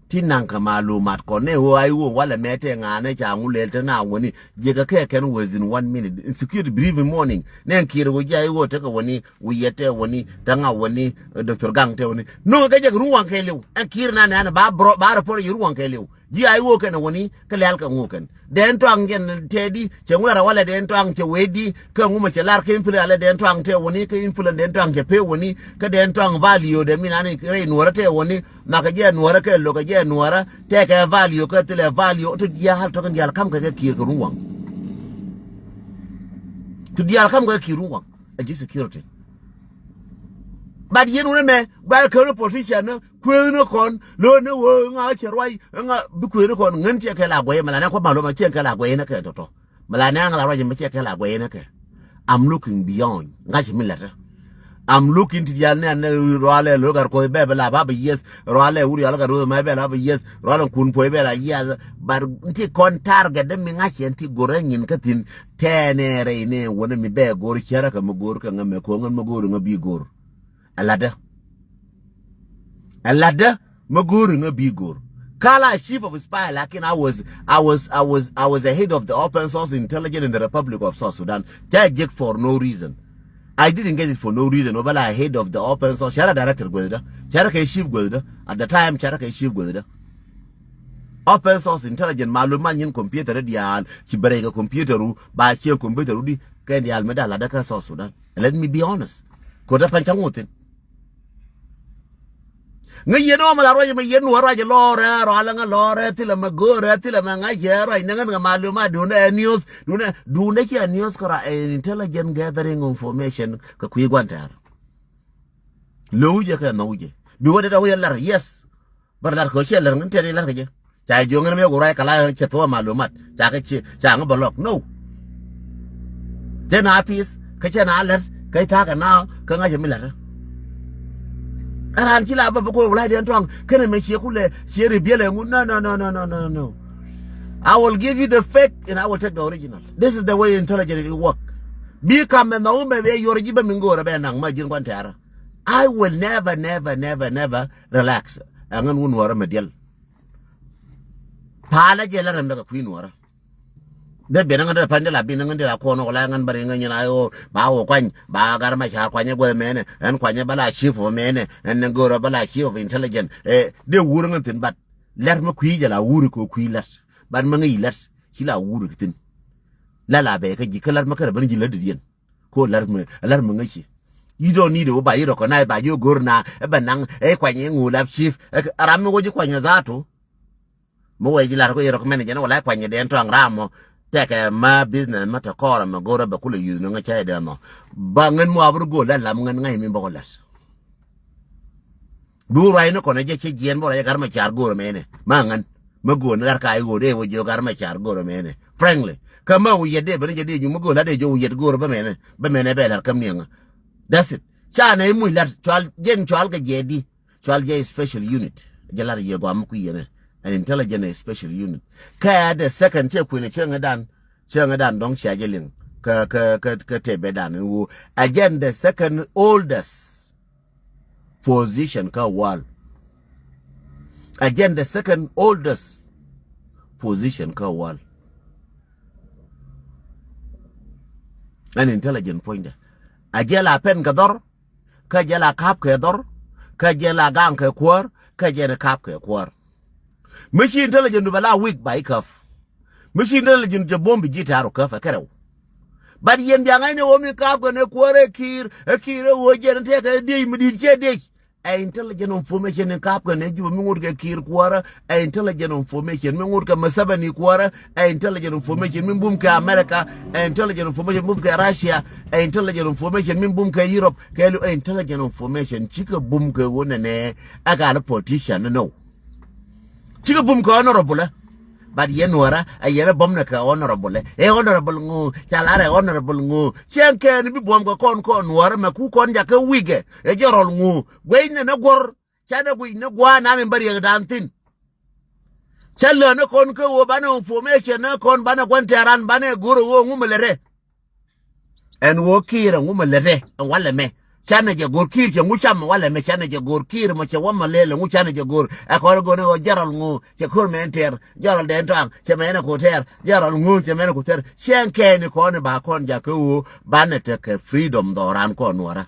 Ti naŋ kɛ malumat kɔn nɛ ɣöö a i̱ ɣöö walɛ mɛ tɛɛŋ ŋa̱a̱n ɛ ca ŋu lɛl te na wäni jiɛkɛ kɛ kɛn within one minute. Security briefing morning nɛ kiɛɛr ɣöö ji̱ a i̱ ɣöö tekɛ wäni wi̱i̱ yɛ tɛ wäni te ŋa wäni Doctor Gaŋ tɛ wäni. No̱ŋɛ kɛ jɛ kɛ run waŋ kɛɛliw ɛn kiɛɛr na nɛ̈ɛ̈n ba bro ba report jɛ run waŋ kɛɛliw. Ji̱ a i̱ ɣöö kɛn ɛ wäni kä lɛ̈ɛ̈l kɛ ŋu kɛn. Dɛn tɔaŋ jɛn tɛɛdi cɛ ŋu lar a walɛ dɛn tɔaŋ cɛ wecdi kä ŋu mɛ cɛ lar kä influence alɛ dɛn tɔaŋ tɛ wäni kä influence dɛn tɔaŋ cɛ pee wäni kä dɛn tɔaŋ value dɛ min ani rɛy nuɔrä tɛ wäni. Makɛ jɛ nuɔrä kɛ lo̱kɛ jɛ nuɔrä tɛkɛ value kä thilɛ value ti diaal tɔkɛ diaal kam kɛ kɛ kiɛɛr kɛ run waŋ. Ti diaal kam kɛ kiɛɛr run waŋ. A ji̱ security. But yɛn wunɛ mɛ ba kɛ ni politician ni kueethni kɔn lo̱o̱n ni wee ŋa cɛ ruac ŋa bi kueethni kɔn ŋän cɛ kɛ la guɛy mɛ la nɛ kɔ maloma cɛ kɛ la guɛy ni kɛ tɔtɔ mɛ la nɛ ŋa la ruac mɛ cɛ kɛ la guɛy ni kɛ. I'm looking beyond ŋa cɛ mi lɛtɛ. I'm looking ti dial ni an rualɛ lo̱o̱ gar kuɔth bɛ bɛ la ba bɛ yes rualɛ wur yal gar ruɔth mɛ bɛ la ba bɛ yes rualɛ kun puɔy bɛ la yes. But nti kɔn target mi ŋa cɛ nti gorɛ nyin kä thin tɛnɛ rɛy ni wunɛ mi bɛ gor cɛrɛ kɛ mi gor kɛ ŋa mɛ koŋ ŋa mi gor ŋa bi gor. Alatdä. Alatdä mä go̱o̱ri ŋä bi go̱o̱r. Kala chief of spy lakin I was I was I was I was a head of the open source intelligence in the Republic of South Sudan. Ca jek for no reason. I didn't get it for no reason. Wä bala head of the open source. Cara director guedä. Cara kɛ chief guedä. At the time cara kɛ chief guedä. Open source intelligence malumat nyin computer dial. Ci berɛ kɛ computer ru ba ci computer ru di kɛ dial mi da latdä kä South Sudan. Let me be honest. Kota pan ca ŋuthin. Ŋäc yɛn ɣɔmɛ la ruac mɛ yɛn nuɔ̱ɔ̱r ruac lɔɔrɛ rualɛ ŋä lɔɔrɛ thilɛ mɛ go̱o̱rɛ thilɛ mɛ ŋa̱cɛ ruac ni ŋän ŋä malumat duundɛ ɛ news duundɛ duundɛ ci ɛ news kɛ ruac ɛ intelligent gathering information kɛ kui̱ gua̱n tɛ̈r. Lo̱w jɛ kɛ nhɔw jɛ bi wä dee dɔ̱ŋ yɛ lar yes. Bär lat kɛ ciɛ lär ŋän tɛt ilat kɛ jɛ. Ca jiöŋ ŋän mi yɛ ku ruac kɛ la cɛ thuɔ̱k malumat. Ca kɛ ciɛ ca ŋä bä lɔk. No. Cɛ na pi̱th kä cɛ na lät kä ta̱a̱ kɛ na kä ŋa̱cä mi lät. Ɛ raan ci la bä bä ko̱r wä la̱cdiɛn tɔ̱a̱ŋ kɛnɛ mɛ ciɛ kulɛ ciɛ ri biɛlɛ ŋun. No, no, no, no, no, no, no. I will give you the fake and I will take the original. This is the way intelligence work. Bi kam mɛ nhɔk mɛ bɛ yuɔr ji̱ bä mi ŋo̱o̱rä bɛ naŋ ma ji̱n gua̱n tɛ̈rä. I will never, never, never, never relax. Ɛŋän wun nuɔrä mɛ diɛl. Pa̱a̱lä jɛ lɛ rɛm dɛ kɛ kui̱ nuɔrä. Dee biɛn ŋän dee pa̱ny dee la bin ŋän dee la kuɔn wala ŋän bä ri ŋän nyin a yo ba wä kuany ba gar ma ca kuany guɛ mɛnɛ ɛn kuany bä la chief of mɛnɛ ɛn ni go̱o̱rä bä la chief of intelligence. Ɛ dee wur ŋän thin bat lɛt mi kui̱ jɛ la wur kɛ kui̱ lɛt bat mi ŋäc lɛt ci la wur kɛ thin. La la bɛ kä ji̱ kä lɛt mi kärɛ ben ji̱ lät didiɛn. Ko lar mi lar mi ŋäci. You don't need to ba yi recognize ba yo gor na ɛ bɛ naŋ ɛ kuany ɛ ŋu lap chief. Ɛ ram mi wä ji kuany za to. Mi wä ji lar ko yi recommend jɛn wala kuany den tɔŋ ram mɔ. Tɛkɛ ma business ma tɛ kɔrɔ ma gor bɛ kula use ni ŋä cɛ den mɔ. Ba ŋän mu abur go la lam ŋän ŋä mi bä ko lat. Bi wä ruac ni kɔn ɛ jɛ cɛ jiɛn bä ruac ɛ gar ma car go̱o̱r mɛnɛ ma ŋän. Ma go̱o̱r ni gar ka i̱ ɣöö dee wä jiök gar ma car go̱o̱r mɛnɛ. Frankly kä ma wä yɛt dee bä ni jɛ dee nyuŋ ma go̱o̱r la dee jiök wä yɛt go̱o̱r bä mɛnɛ bä mɛnɛ bɛ lar kä miɛŋä. That's it. Ca nɛ i̱ muc lat cual jɛn cual kɛ jɛ di cual jɛ special unit. Jɛ lar yɛ gɔam mi kui̱ yɛnɛ an intelligent special unit. Kä ɛ the second cɛ kui̱n cɛ ŋä dan cɛ ŋä dan dɔ̱ŋ cia jɛ liŋ kä kä kä kä tɛbɛ dan i̱ wä ɛ jɛn the second oldest position kä world. Again, the second oldest position kä world. An intelligent puɔ̱nydɛ. A jɛ la pen kɛ dhɔr, kä jɛ la kap kɛ dhɔr, kä jɛ la gaŋ kɛ kuäär, kä jɛ ni kap kɛ kuäär. Mi ci intelligent du bɛ la weak ba i̱ käp. Mi ci intelligent jɛ buɔ̱m bi ji̱ tɛ̈r ɔ käp ɛ kärɛw. But yɛn bia ŋa̱cni ɣöö mi ka̱a̱p kɛn ɛ kuäär ɛ ki̱i̱r ɛ ki̱i̱r ɛ ɣöö jɛn tëëkɛ diec mi di̱i̱t ciɛ diec. Ɛ intelligent information in ka̱a̱p kɛn ɛ Jubɛ mi ŋot kɛ ki̱i̱r kuäärä. Ɛ intelligent information mi ŋot kɛ Museveni kuäärä. Ɛ intelligent information mi bum kɛ America. Ɛ intelligent information mi bum kɛ Russia. Ɛ intelligent information mi bum kɛ Europe. Kɛ lu ɛ intelligent information cikɛ bum kɛ ɣöö nɛnɛ ɛ gal politician ni nɔw. Cikɛ bum kɛ honorable. But yɛn nuɔrä a yɛn a bum ni kɛ honorable. Ɛ honorable ŋu ca lar ɛ honorable ŋu. Cɛn kɛn bi buɔm kɛ kɔn kɔn nuɔrä mɛ ku kɔn jakä wigɛ ɛ jɛ rɔl ŋu. Guec ni ni guɔr ca ni guic ni gua̱a̱ nan in bä riɛk dan thin. Ca lä ni kɔn kä ɣöö banɛ information ni kɔn banɛ gua̱n tɛ̈ran banɛ go̱r ɣöö ŋu mi lɛ rɛ. Ɛn ɣöö ki̱i̱r ɛŋu mɛ lät ɛ ɛn walɛ mɛ. Canɛ jɛ go̱r ki̱i̱r cɛ ŋu cam mɛ walɛ mɛ canɛ jɛ go̱r ki̱i̱r mɛ cɛ wä mɛ lɛl ɛŋu canɛ jɛ go̱r. Ɛ kɔn go̱r ni ɣöö jɛrɔl ŋu cɛ ko̱r mɛ ɛn tɛr jɛrɔl dɛn tɔaŋ cɛ mɛ ɛn ɛ ko̱ tɛr jɛrɔl ŋu cɛ mɛ ɛn ɛ ko̱ tɛr. Ciɛŋ kɛɛni kɔn ba kɔn jakä ɣöö banɛ tekɛ freedom dhɔran kɔn nuɔrä.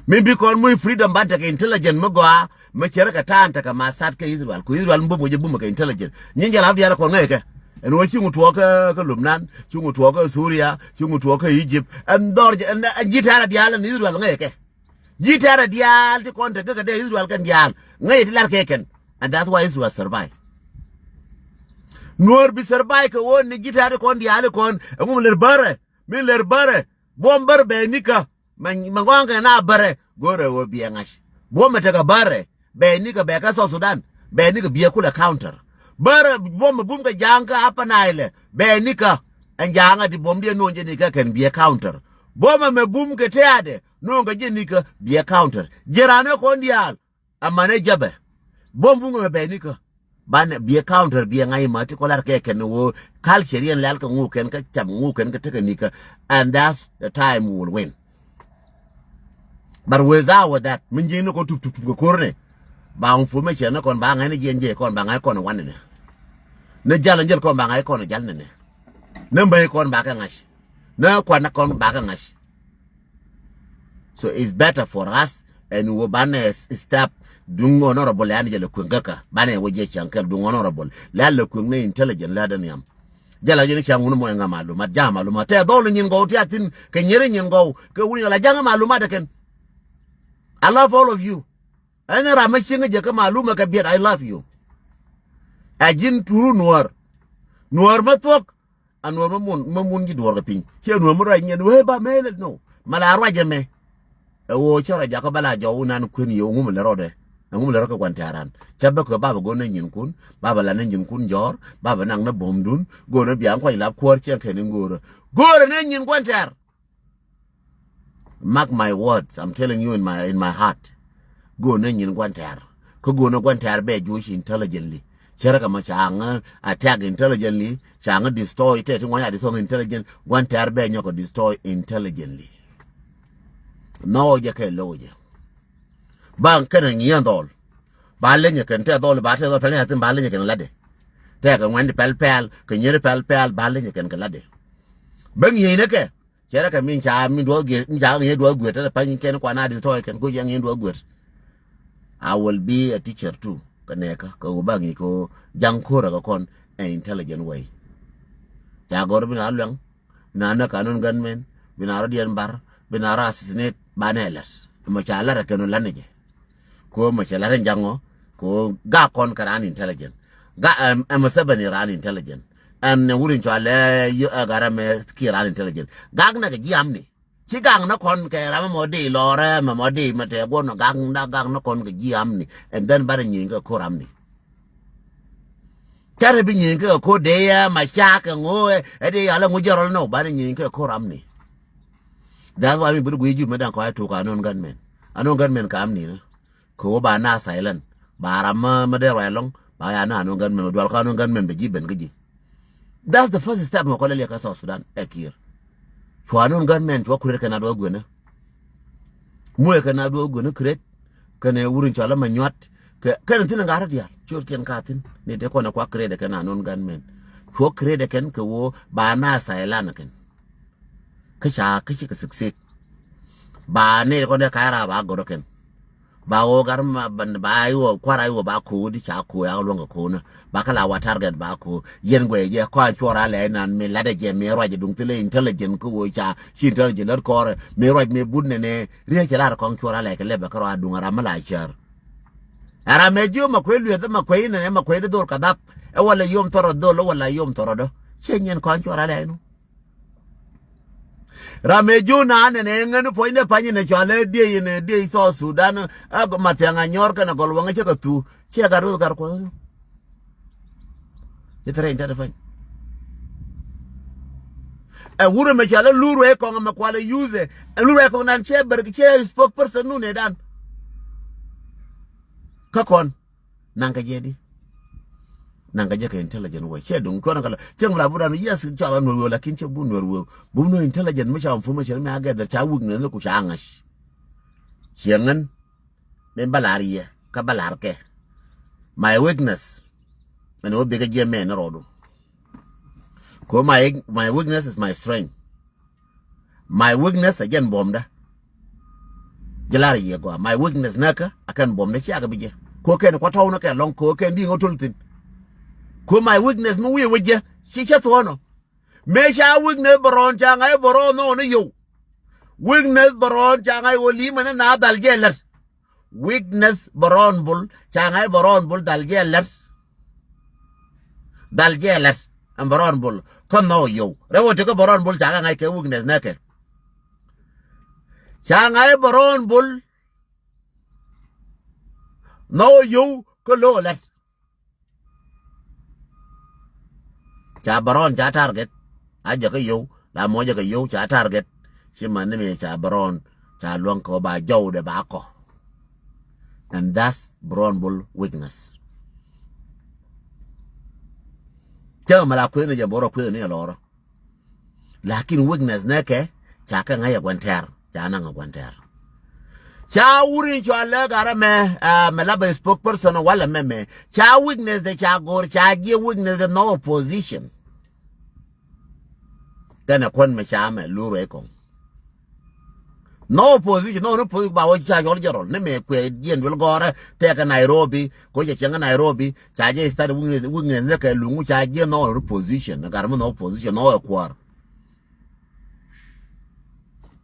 Mi bi kɔn muc freedom ban tekɛ intelligent mi gɔaa. Mi cɛ rɛ kɛ ta̱a̱n tekɛ ma sat kɛ Israel ku Israel mi bum kɛ jɛ bum kɛ intelligent. Nyin jɛ rap diaal kɔn ŋäc kɛ ɛn ɣöö ci ŋu tuɔɔk kä Lubnan, ci ŋu tuɔɔk kä Suria, ci ŋu tuɔɔk kä Egypt. Ɛn dhɔr jɛ ɛn ji̱ tɛ̈rɛ diaal ɛn Israel ŋäc kɛ. Ji̱ tɛ̈rɛ diaal ti kɔn tekɛ kɛ dee Israel kɛn diaal ŋäc ti lar kɛ kɛn. And that's why Israel survive. Nuɔr bi survive kɛ ɣöö ni ji̱ tɛ̈rɛ kɔn diaal kɔn ɛŋu mi lɛr bärɛ mi lɛr bärɛ buɔm bärɛ bɛ nikä. Mɛ mɛ ŋɔaŋ kɛ na bärɛ go̱rɛ ɣöö biɛ ŋa̱c. Buɔ̱mɛ tekɛ bärɛ bɛ nikä bɛ kä South Sudan bɛ nikä biɛ kulɛ counter. Bärɛ buɔ̱mɛ bum kɛ ja̱a̱ŋ kä Upper Nile bɛ nikä. Ɛn ja̱a̱ŋ ɛ ti buɔ̱mdiɛn no̱o̱ŋ jɛ nikä kɛn biɛ counter. Buɔ̱mɛ mɛ bum kɛ tɛ̈ɛ̈dɛ no̱o̱ŋ kɛ jɛ nikä biɛ counter. Ji̱ raan ɛ kɔn diaal. Amanɛ jabɛ buɔ̱m buŋ mɛ bɛ nikä. Banɛ biɛ counter biɛ ŋa̱c ma ti kɔlar kɛ kɛn wä culture yɛn lɛl kɛ ŋu kɛn kä cam ŋu kɛn kä tekɛ nikä. And that's the time we will win. But without that mi ji̱n ni kɔn tup tup tup kɛ ko̱r ni ba information ni kɔn ba ŋa̱c ni jiɛn jiɛ kɔn ba ŋa̱c kɔn wan ni ni. Ni jal ni jal kɔn ba ŋa̱c kɔn jal ni ni. Ni mbäy kɔn ba kɛ ŋa̱c. Ni kuan ni kɔn ba kɛ ŋa̱c. So it's better for us. Ɛn wä banɛ step duŋ honorable yan jɛ lɛ kueŋ käkä banɛ wä jɛ cäŋ kɛl duŋ honorable lɛ lɛ kueŋ ni intelligent lɛ dɛ nhiam. Jɛ la jɛ ni cäŋ wun mɔ ɛŋa malumat ja̱ŋ malumat tɛ dhɔl ni nyin gɔw ti a thin kɛ nyeri nyin gɔw kɛ wun yɛ la ja̱ŋ malumat ɛ kɛn. I love all of you. Ɛn ram mɛ cieŋ jɛ kä malumɛ kɛ biɛt I love you. Ɛ ji̱n turu nuɔr nuɔr mɛ thuɔk. A nuɔr mä mun mä mun ji̱ duɔ̱ɔ̱r kɛ piny ciɛ nuɔr mä ruac nyiɛn wee ba mëë lät no. Ma la ruac ɛmɛ. Ɛ ɣöö cä ruac jakä bä la jɔw inan kuën yɛ ɣöö ŋumɛ lɛ rɔɔdɛ. Ɛŋu mi lɛ rɔ kɛ gua̱n tɛ̈ran? Cä bä kɛ ba bɛ go̱o̱r ni nyinkun, ba bɛ la ni nyinkun jɔ̱ɔ̱r, ba bɛ nak ni bo̱o̱mdun, go̱o̱r ni biaŋ kuac lap kuäär cieŋ kɛn in go̱o̱rä. Go̱o̱rä ni nyin gua̱n tɛ̈r. Mark my words, I'm telling you in my, in my heart. Go̱o̱r ni nyin gua̱n tɛ̈r. Kä go̱o̱r ni gua̱n tɛ̈r bɛ juɔc intelligently. Cɛ rɛ kɛ mɔ ca ŋä attack intelligently, ca ŋä destroy tɛ ti ŋuany a destroy intelligent, gua̱n tɛ̈r bɛ nyɔk kɛ destroy intelligently. Nhɔɔk jɛ kɛ lo̱k jɛ. Ba kɛn a ŋi̱i̱c dhɔl. Ba lenyɛ kɛn tɛ dhɔl, ba tɛ dhɔl pɛl ni a thin ba lenyɛ kɛn latdɛ. Tɛ kɛ ŋuɛn di pɛl pɛl, kɛ nyier pɛl pɛl, ba lenyɛ kɛn kɛ latdɛ. Bä ŋi̱i̱c ni kɛ. Cɛ rɛ kɛ min ca min duɔth guiet, min ca ŋi̱i̱c duɔth guiet, tɛ pany kɛn kuan a destroy kɛn, ko cɛ ŋi̱i̱c duɔth guiet. I will be a teacher too. Kɛ nɛɛkä, kɛ wä ba ŋi̱i̱c kɛ wä jaŋ ko̱rä kɛ kɔn, an intelligent way. Ca gɔr bi na luɛŋ, bi na näk kanun gunmen, bi na rɔ diɛn bar, bi na rɔ assassinate, ba nɛ lɛt. Mɔ ca lɛt a kɛn wä lɛt ni jɛ. Ko mɛ cɛ lat in jaŋɔ, ko gak kɔn kɛ ran intelligent. Gak, ɛm, ɛm, Museveni ran intelligent. Ɛn ni wur in cɔal ɛ, yö, ɛ, Garɛ mɛ ki ran intelligent. Gak nɛ kɛ ji̱ amni. Ci gak nɛ kɔn kɛ ram mɔ di lɔrɛ, mɛ mɔ di mɛ tɛ guɔn gak nɛ, gak nɛ kɔn kɛ ji̱ amni. And then banɛ nyieny kɛ ko ramni. Carɛ bi nyieny kɛ ko dee ɛ, ma cakɛ ŋo ɛ, ɛ di yalɛ ŋo jɛ rɔl nɔ, banɛ nyieny kɛ ko ramni. That's why mi bi di guiy jup mɛ daŋ kɔc a tuk a non gunmen. A non gunmen ka amni nɛ. Kɛ wä ba na silent. Ba ram mä, mä dee ruac lɔŋ. Ba ya na anun gunmen, dual kä anun gunmen bɛ ji̱ ben kä ji̱. That's the first step mɛ kɔlɛ liɛ kä South Sudan, ɛ Kiir. Cua anun gunmen, cua kuret kɛ na duɔth guenä. Muɛ kɛ na duɔth guenä kuret. Kɛnɛ wur in cɔal ɛ Manyuat. Kɛ, kɛnɛ thin in gat rɔ diaal. Ciötkiɛn ka thin. Ni te kɔn ɛ kua kuret kɛ na anun gunmen. Cua kuret kɛn kɛ wä ba na silent kɛn. Kä ca, kä cikɛ succeed. Ba nɛy kɔn dee ka̱c raar ba gɔ̱r kɛn. Ba ɣöö gat ma, ba, ba iwɔ kua̱r iwɔ ba ko̱o̱di ca ko̱o̱ ya luɔ̱ŋ kɛ ko̱o̱nä. Ba kä la wa target ba ko̱o̱. Yɛn guɛy jɛ kɔn cuɔr a lɛ inan mi latdɛ jɛ mi ruac duŋ thilɛ intelligent kä ɣöö ca, ci intelligent lät kɔrɛ. Mi ruac mi but nɛnɛ. Riek cɛ lar kɔn cuɔr a lɛ kɛ lɛpɛ kä rɔ a duŋ a ram mi la cär. Ɛ ram mɛ jiö ma kuey lueth ma kuey nɛnɛ ma kuey di dhol ka dhap. Ɛ wala yom thɔrɔ dhol, ɛ wala yom thɔrɔ dɔ. Cɛ nyɛn kɔn cuɔr a lɛ inu. Ram ëë jun an ɛn ɛ ŋän puɔ̱nydɛ pany ɛn ɛ cɔal ɛ diey ɛn ɛ diey South Sudan, ɛ Mathiang Anyɔr kɛnɛ Gɔl Waŋ cä kɛ thuu. Ciɛ gat ruth gat kuɔth. Ci thɛrɛ in tɛt pany. Ɛ wurɛ mɛ cɔal ɛ Lur Wei Kɔŋ ɛmɛ kual ɛ use ɛ. Ɛ Lur Wei Kɔŋ dan ciɛ bɛr ciɛ spokesperson nu nɛ dan. Kä kɔn. Naŋ kɛ jɛ di. Naŋ kɛ jɛ kɛ intelligent way. Cɛ duŋ cuɔn kɛ la. Cɛ ŋu la bu dan, yes, cɔal ɛ Nuɛr Wëë, lakin cɛ bu Nuɛr Wëë. Bu Nuɛr intelligent mi ca information mi a gather ca weakness ni ku ca ŋa̱c. Ciɛ ŋän. Mi ba lar yɛ. Kä ba lar kɛ. My weakness. Ɛn wä bikɛ jiɛ mɛ ni rɔɔdu. Ko my, my weakness is my strength. My weakness ɛ jɛn buɔ̱mdä. Ji̱ lar yɛ gɔaa. My weakness näkä ɛ kɛn buɔ̱mdä ciakɛ bi jɛ. Ko kɛn kua tɔw ni kɛ lɔŋ ko kɛn di ŋä tol thi̱n. Ko my weakness mi wi̱i̱ wä jɛ ci cä thuɔ̱ɔ̱nɔ. Mëë ca weakness bɛ rɔɔn ca ŋa̱c bɛ rɔɔn nhɔɔn ni yow. Weakness bɛ rɔɔn ca ŋa̱c wä li̱i̱mɛ ni na dhal jɛ lät. Weakness bɛ rɔɔn bul ca ŋa̱c bɛ rɔɔn bul dhal jɛ lät. Dhal jɛ lät ɛn bɛ rɔɔn bul kä nhɔw yow rɛ wä ti kä bɛ rɔɔn bul ca ŋa̱c kɛ weakness nɛ kɛ. Ca ŋa̱c bɛ rɔɔn bul nhɔw yow kä lo̱k lät. Ca bɛ rɔɔn ca target. A jɛ kä yow la mɔ jɛ kä yow ca target. Ci man ni mi ca bɛ rɔɔn ca luäŋ kɛ ba jɔw de ba kɔ. And that's bɛ rɔɔn bul weakness. Cä mɛ la kueth ni jɛ bɛ rɔ kueth ni jɛ lɔrɔ. Lakin weakness nɛ kɛ ca kɛ ŋa̱c ɛ gua̱n tɛ̈r. Ca naŋ ɛ gua̱n tɛ̈r. Ca wur in cɔal lɛ garɛ mɛ, ah, mɛ la bɛ spokesperson walɛ mɛ mɛ. Ca weakness de ca go̱r ca jiɛ weakness de no opposition. Kɛnɛ kuɔn mɛ ca mɛ Lur Wei Kɔŋ. No opposition, no, no opposition ba wä ca yɔl jɛ rɔl. Ni mɛ kuɛ jiɛn duel gɔrɛ tɛkɛ Nairobi. Ko cɛ cɛŋ Nairobi. Ca jɛ start weakness, weakness ne kɛ luŋu ca jiɛ no opposition. Gar mi no opposition, no ɛ kuɔr.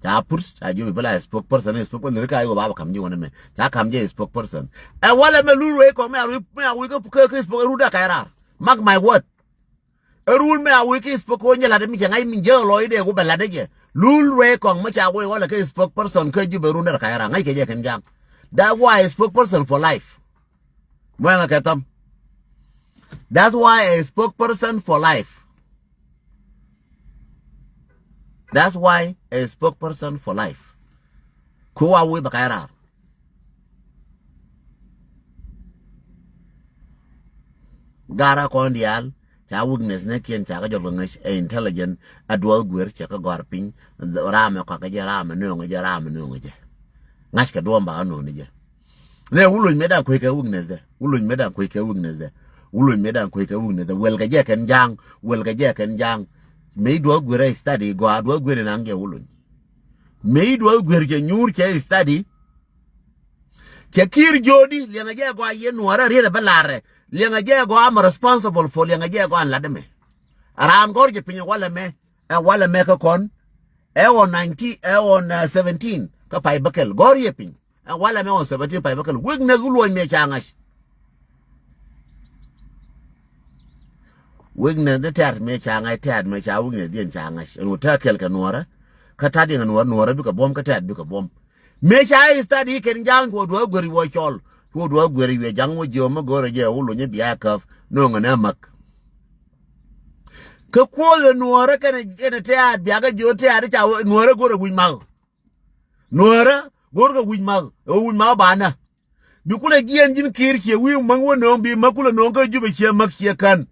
Ca put, ca jiɛ bi la spokesperson, spokesperson ni ka yɔ ba ba kam jiɛ wani mɛ. Ca kam jɛ spokesperson. Ɛ walɛ mɛ Lur Wei Kɔŋ mɛ a wi, mɛ a wi kä, kä, kä spokesperson runda ka rar. Mark my word. Ɛ run mɛ a wee kä spokesperson jɛ lat mi cɛ ŋa̱c mi jɛ lɔcdɛ ku bɛ lat jɛ. Lur Wei Kɔŋ mi ca wee walɛ kä spokesperson kä Jubɛ run dɛr ka̱c ra̱a̱ ŋa̱c kɛ jɛ kɛn ja̱a̱ŋ. That why spokesperson for life. Muɛŋɛ kɛ thäm. That's why a spokesperson for life. That's why a spokesperson for life. Ku wa wi̱i̱ bɛ ka̱c raar. Garä kɔn diaal ca weakness ni kiɛn ca kä jɔl kɛ ŋäc ɛ intelligent, a duɔth guer cɛ kä gɔr piny. Ramɛ kɔakɛ jɛ, ramɛ nööŋɛ jɛ, ramɛ nööŋɛ jɛ. Ŋa̱ckɛ duɔ̱ɔ̱m ba kä nööŋɛ jɛ. Nɛ wulony mëë dan kuec kɛ weakness dɛ. Wulony mëë dan kuec kɛ weakness dɛ. Wulony mëë dan kuec kɛ weakness dɛ. Wel kɛ jɛ kɛn ja̱a̱ŋ. Wel kɛ jɛ kɛn ja̱a̱ŋ. Mëë duɔth guer ɛ study gɔaa, duɔth guer ɛ naŋ jɛ wulony. Mëë duɔth guer cɛ nyuur cɛ study. Cɛ ki̱i̱r jo̱o̱di liɛŋɛ jɛ gɔaa yɛ nuɔrɛ riet ɛ bä larɛ. Liɛŋɛ jɛ gɔaa am responsible for liɛŋɛ jɛ gɔaa an lat ɛmɛ. Raan gɔr jɛ piny ɛ walɛ mɛ. Ɛ walɛ mɛ kä kɔn. Ɛ ɣɔn nineteen, ɛ ɣɔn, uh, seventeen kä pay bäkɛl gɔr yɛ piny. Ɛ walɛ mɛ ɣɔn seventeen pay bäkɛl. Weakness wuluɔny mëë ca ŋa̱c. Weakness ni tɛ̈t mëë ca ŋa̱c, tɛ̈t mëë ca weakness diɛn ca ŋa̱c. Ɛn wä tɛ̈ kɛl kɛ nuɔrä. Kä ta̱t diɛn kɛ nuɔrä, nuɔrä bikɛ buɔ̱m, kä tɛ̈t bikɛ buɔ̱m. Mëë ca i̱ study kɛn ja̱a̱ŋ cuɔ duɔ̱ɔ̱k guer wä cɔl. Cuɔ duɔ̱ɔ̱k guer wiɛ ja̱ŋ wä jiɔ mä go̱rɛ jɛ wä luny bia käp. Nööŋɛ nɛ mäk. Kä kuɔth ɛ nuɔrä kɛn, kɛn tɛ̈t biakä jiɔ tɛ̈t ca wä nuɔrä go̱rɛ wi̱c mak. Nuɔrä go̱rkɛ wi̱c mak. Ɛ wä wi̱c mak banä. Bi kulɛ jiɛɛn ji̱n ki̱i̱r ciɛ wi̱i̱ mäŋ wä nööŋ bi mäk kulɛ nööŋ kä Jubɛ ciɛ mäk ciɛ kän.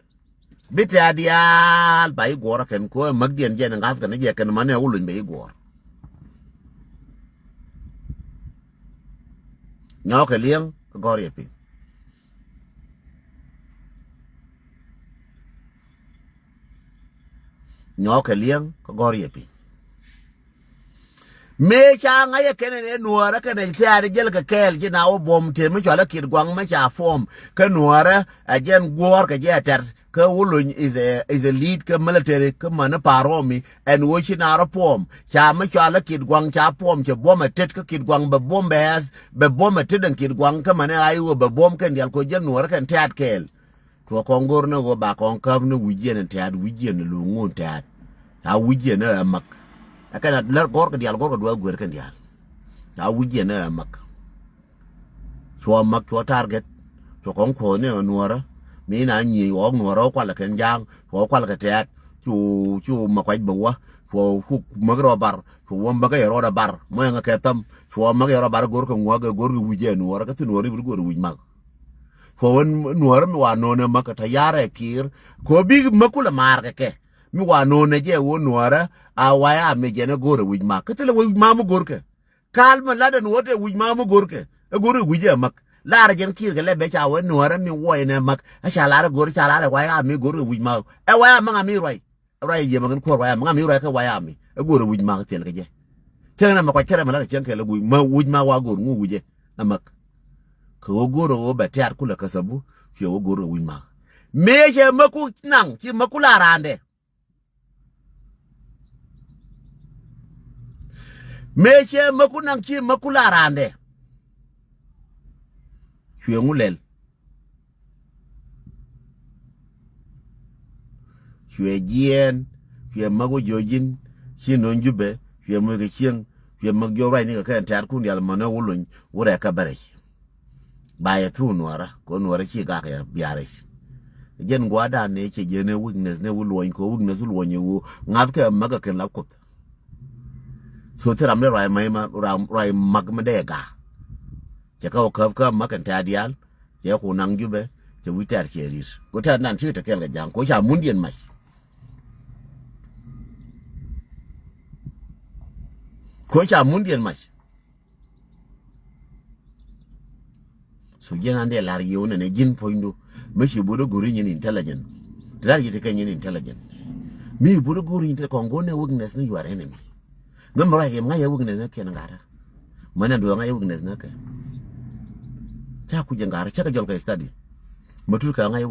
Bi tɛ̈t diaal ba i̱ guɔ̱ɔ̱r kɛn kɛ ɣöö ɛ mäk diɛn jɛn ŋa̱th kɛn jɛ kɛn manɛ wä lony bɛ i̱ guɔ̱ɔ̱r. Nyɔɔkɛ liɛŋ kä gɔ̱r yɛ piny. Nyɔɔkɛ liɛŋ kä gɔ̱r yɛ piny. Mëë ca ŋa̱c ɛ kɛn ɛ nuɔɔrä kɛn ɛ tɛ̈t jɛl kɛ kɛɛl ci na wä buɔ̱m tëë mi cɔal ɛ Kit Guaŋ mi ca form kä nuɔɔrä ɛ jɛn guɔ̱ɔ̱r kɛ jɛ ɛ tɛ̈t kä wä lony is a, is a lead kä military kä mäni pa̱a̱r rɔɔmi ɛn ɣöö ci na rɔ form ca mi cɔal ɛ Kit Guaŋ ca form cɛ buɔ̱m ɛ tet kä Kit Guaŋ bɛ buɔ̱m bɛ ɛth bɛ buɔ̱m ɛ tet ɛn Kit Guaŋ kä mäni a i̱ ɣöö bɛ buɔ̱m kɛn diaal kɛ ɣöö jɛn nuɔɔrä kɛn tɛ̈t kɛɛl. Cuɔ kɔn go̱r ni ɣöö ba kɔn käp ni wi̱c yɛn in tɛ̈t wi̱c yɛn in luŋ ŋun tɛ̈t. Ca wi̱c yɛn ni ɛ mäk. Ɛ kɛn a lär gɔ̱r kɛ diaal gɔ̱r kɛ duɔth guer kɛn diaal. Ca wi̱c yɛn ni ɛ mäk. Cuɔ mäk cuɔ target. Cuɔ kɔn kuɔth ni ɛ nuɔrä. Mi na nyiey ɣɔɔk nuɔrä wä kualɛ kɛn ja̱a̱ŋ. Cuɔ wä kualɛ kɛ tɛ̈t. Cu, cu mäk kuac bä wä. Cuɔ cu mäk rɔ bar. Cuɔ wä mäk kɛ yɛ rɔɔdɛ bar. Mɔ yɛn kɛ thäm. Cuɔ mäk yɛ rɔ bar go̱r kɛ ŋuäk go̱r kɛ wi̱c yɛn nuɔrä. Kä thi nuɔrä i̱ bi go̱r wi̱c mäk. Kuɔ wä nuɔ̱ɔ̱rä mi wa no̱o̱nɛ mäk kä tɔ ya̱rɛ ki̱i̱r. Kuɔ bik mäk kulɛ ma̱a̱r kɛ kɛ. Mi wa no̱o̱nɛ jɛ wä nuɔ̱ɔ̱rä a waya mi jɛn ɛ go̱o̱rɛ wi̱c ma̱a̱k. Kä thilɛ wi̱c ma̱a̱k mi go̱o̱rkɛ. Kal mi latdɛ nuɔ̱ɔ̱r tɛ wi̱c ma̱a̱k mi go̱o̱rkɛ. Ɛ go̱o̱rɛ wi̱c ɛ mäk. Laarɛ jɛn ki̱i̱r kɛ lɛ bɛ ca wä nuɔ̱ɔ̱rä mi wuɔcnɛ mäk. Ɛ ca laarɛ go̱o̱rɛ ca laarɛ waya mi go̱o̱rkɛ wi̱c ma̱a̱k. Ɛ waya mäŋ a mi ruac. Ruac yiëë mɛ kɛn kuɔr waya mäŋ a mi ruac kɛ waya mi. Ɛ go̱o̱rɛ wi̱c ma̱a̱k thil kɛ jɛ. Cäŋ nɛ mɛ kuac kärɛ mɛ lat ɛ cäŋ kɛ lɛ wi̱c ma̱a̱k wi̱c ma̱a̱k wa go̱o̱r ŋu wi̱cɛ. Ɛ mäk. Kɛ ɣöö go̱o̱rɛ ɣöö bɛ tɛ̈r kulɛ kä thabu. Ciɛ ɣöö go̱o̱rɛ wi̱c ma̱a̱k. Mëë cɛ mäku naŋ ci mäku la raandɛ. Mëë cɛ mäku naŋ ci mäku la raandɛ. Cuɛ ŋu lɛl. Cuɛ jiɛɛn. Cuɛ mäk wä jiɔc ji̱n. Ci no̱o̱ŋ Jubɛ. Cuɛ moc kɛ cieŋ. Cuɛ mäk jiɔc ruacni kɛ kɛn tɛ̈tkun diaal mänä wä lony wä rɛk kä bärɛc. Ba yɛ thuk nuɔrä kɛ nuɔrä ci gak yɛ biaric. Jɛn gua̱a̱dan ni cɛ jɛn ni weakness ni wä luɔny kɛ weakness wä luɔny wä ŋa̱th kɛ mäk kɛ kɛn lap kuoth. So thil ram dee ruac mac ma ruac mak mi dee ga̱a̱. Cɛ kä wä käp kä mak kɛn tɛ̈t diaal cɛ ku naŋ Jubɛ cɛ wi̱c tɛ̈r cɛ ri̱r. Ku tɛ̈t nan ci kɛ te kɛɛl kɛ ja̱a̱ŋ ku ca mundiɛn mac. Ku ca mundiɛn mac. So jiɛn an dee lar yiëë wä nɛnɛ ji̱n puɔ̱nydu. Mi ci bo̱o̱dä go̱ri nyin intelligent. Ti lar yiëë ti kɛ nyin intelligent. Mi bo̱o̱dä go̱ri nyin ti kɔn go̱r nɛ weakness ni your enemy. Mi mi ruac kɛ ŋa̱c yɛ weakness ni kiɛn ŋa̱rä. Mɛ nɛ duɔ̱ɔ̱ŋ ŋa̱c yɛ weakness ni kɛ. Ca kuc jɛ ŋa̱rä cä kɛ jɔl kɛ study. Mɛ tut kɛ ŋa̱c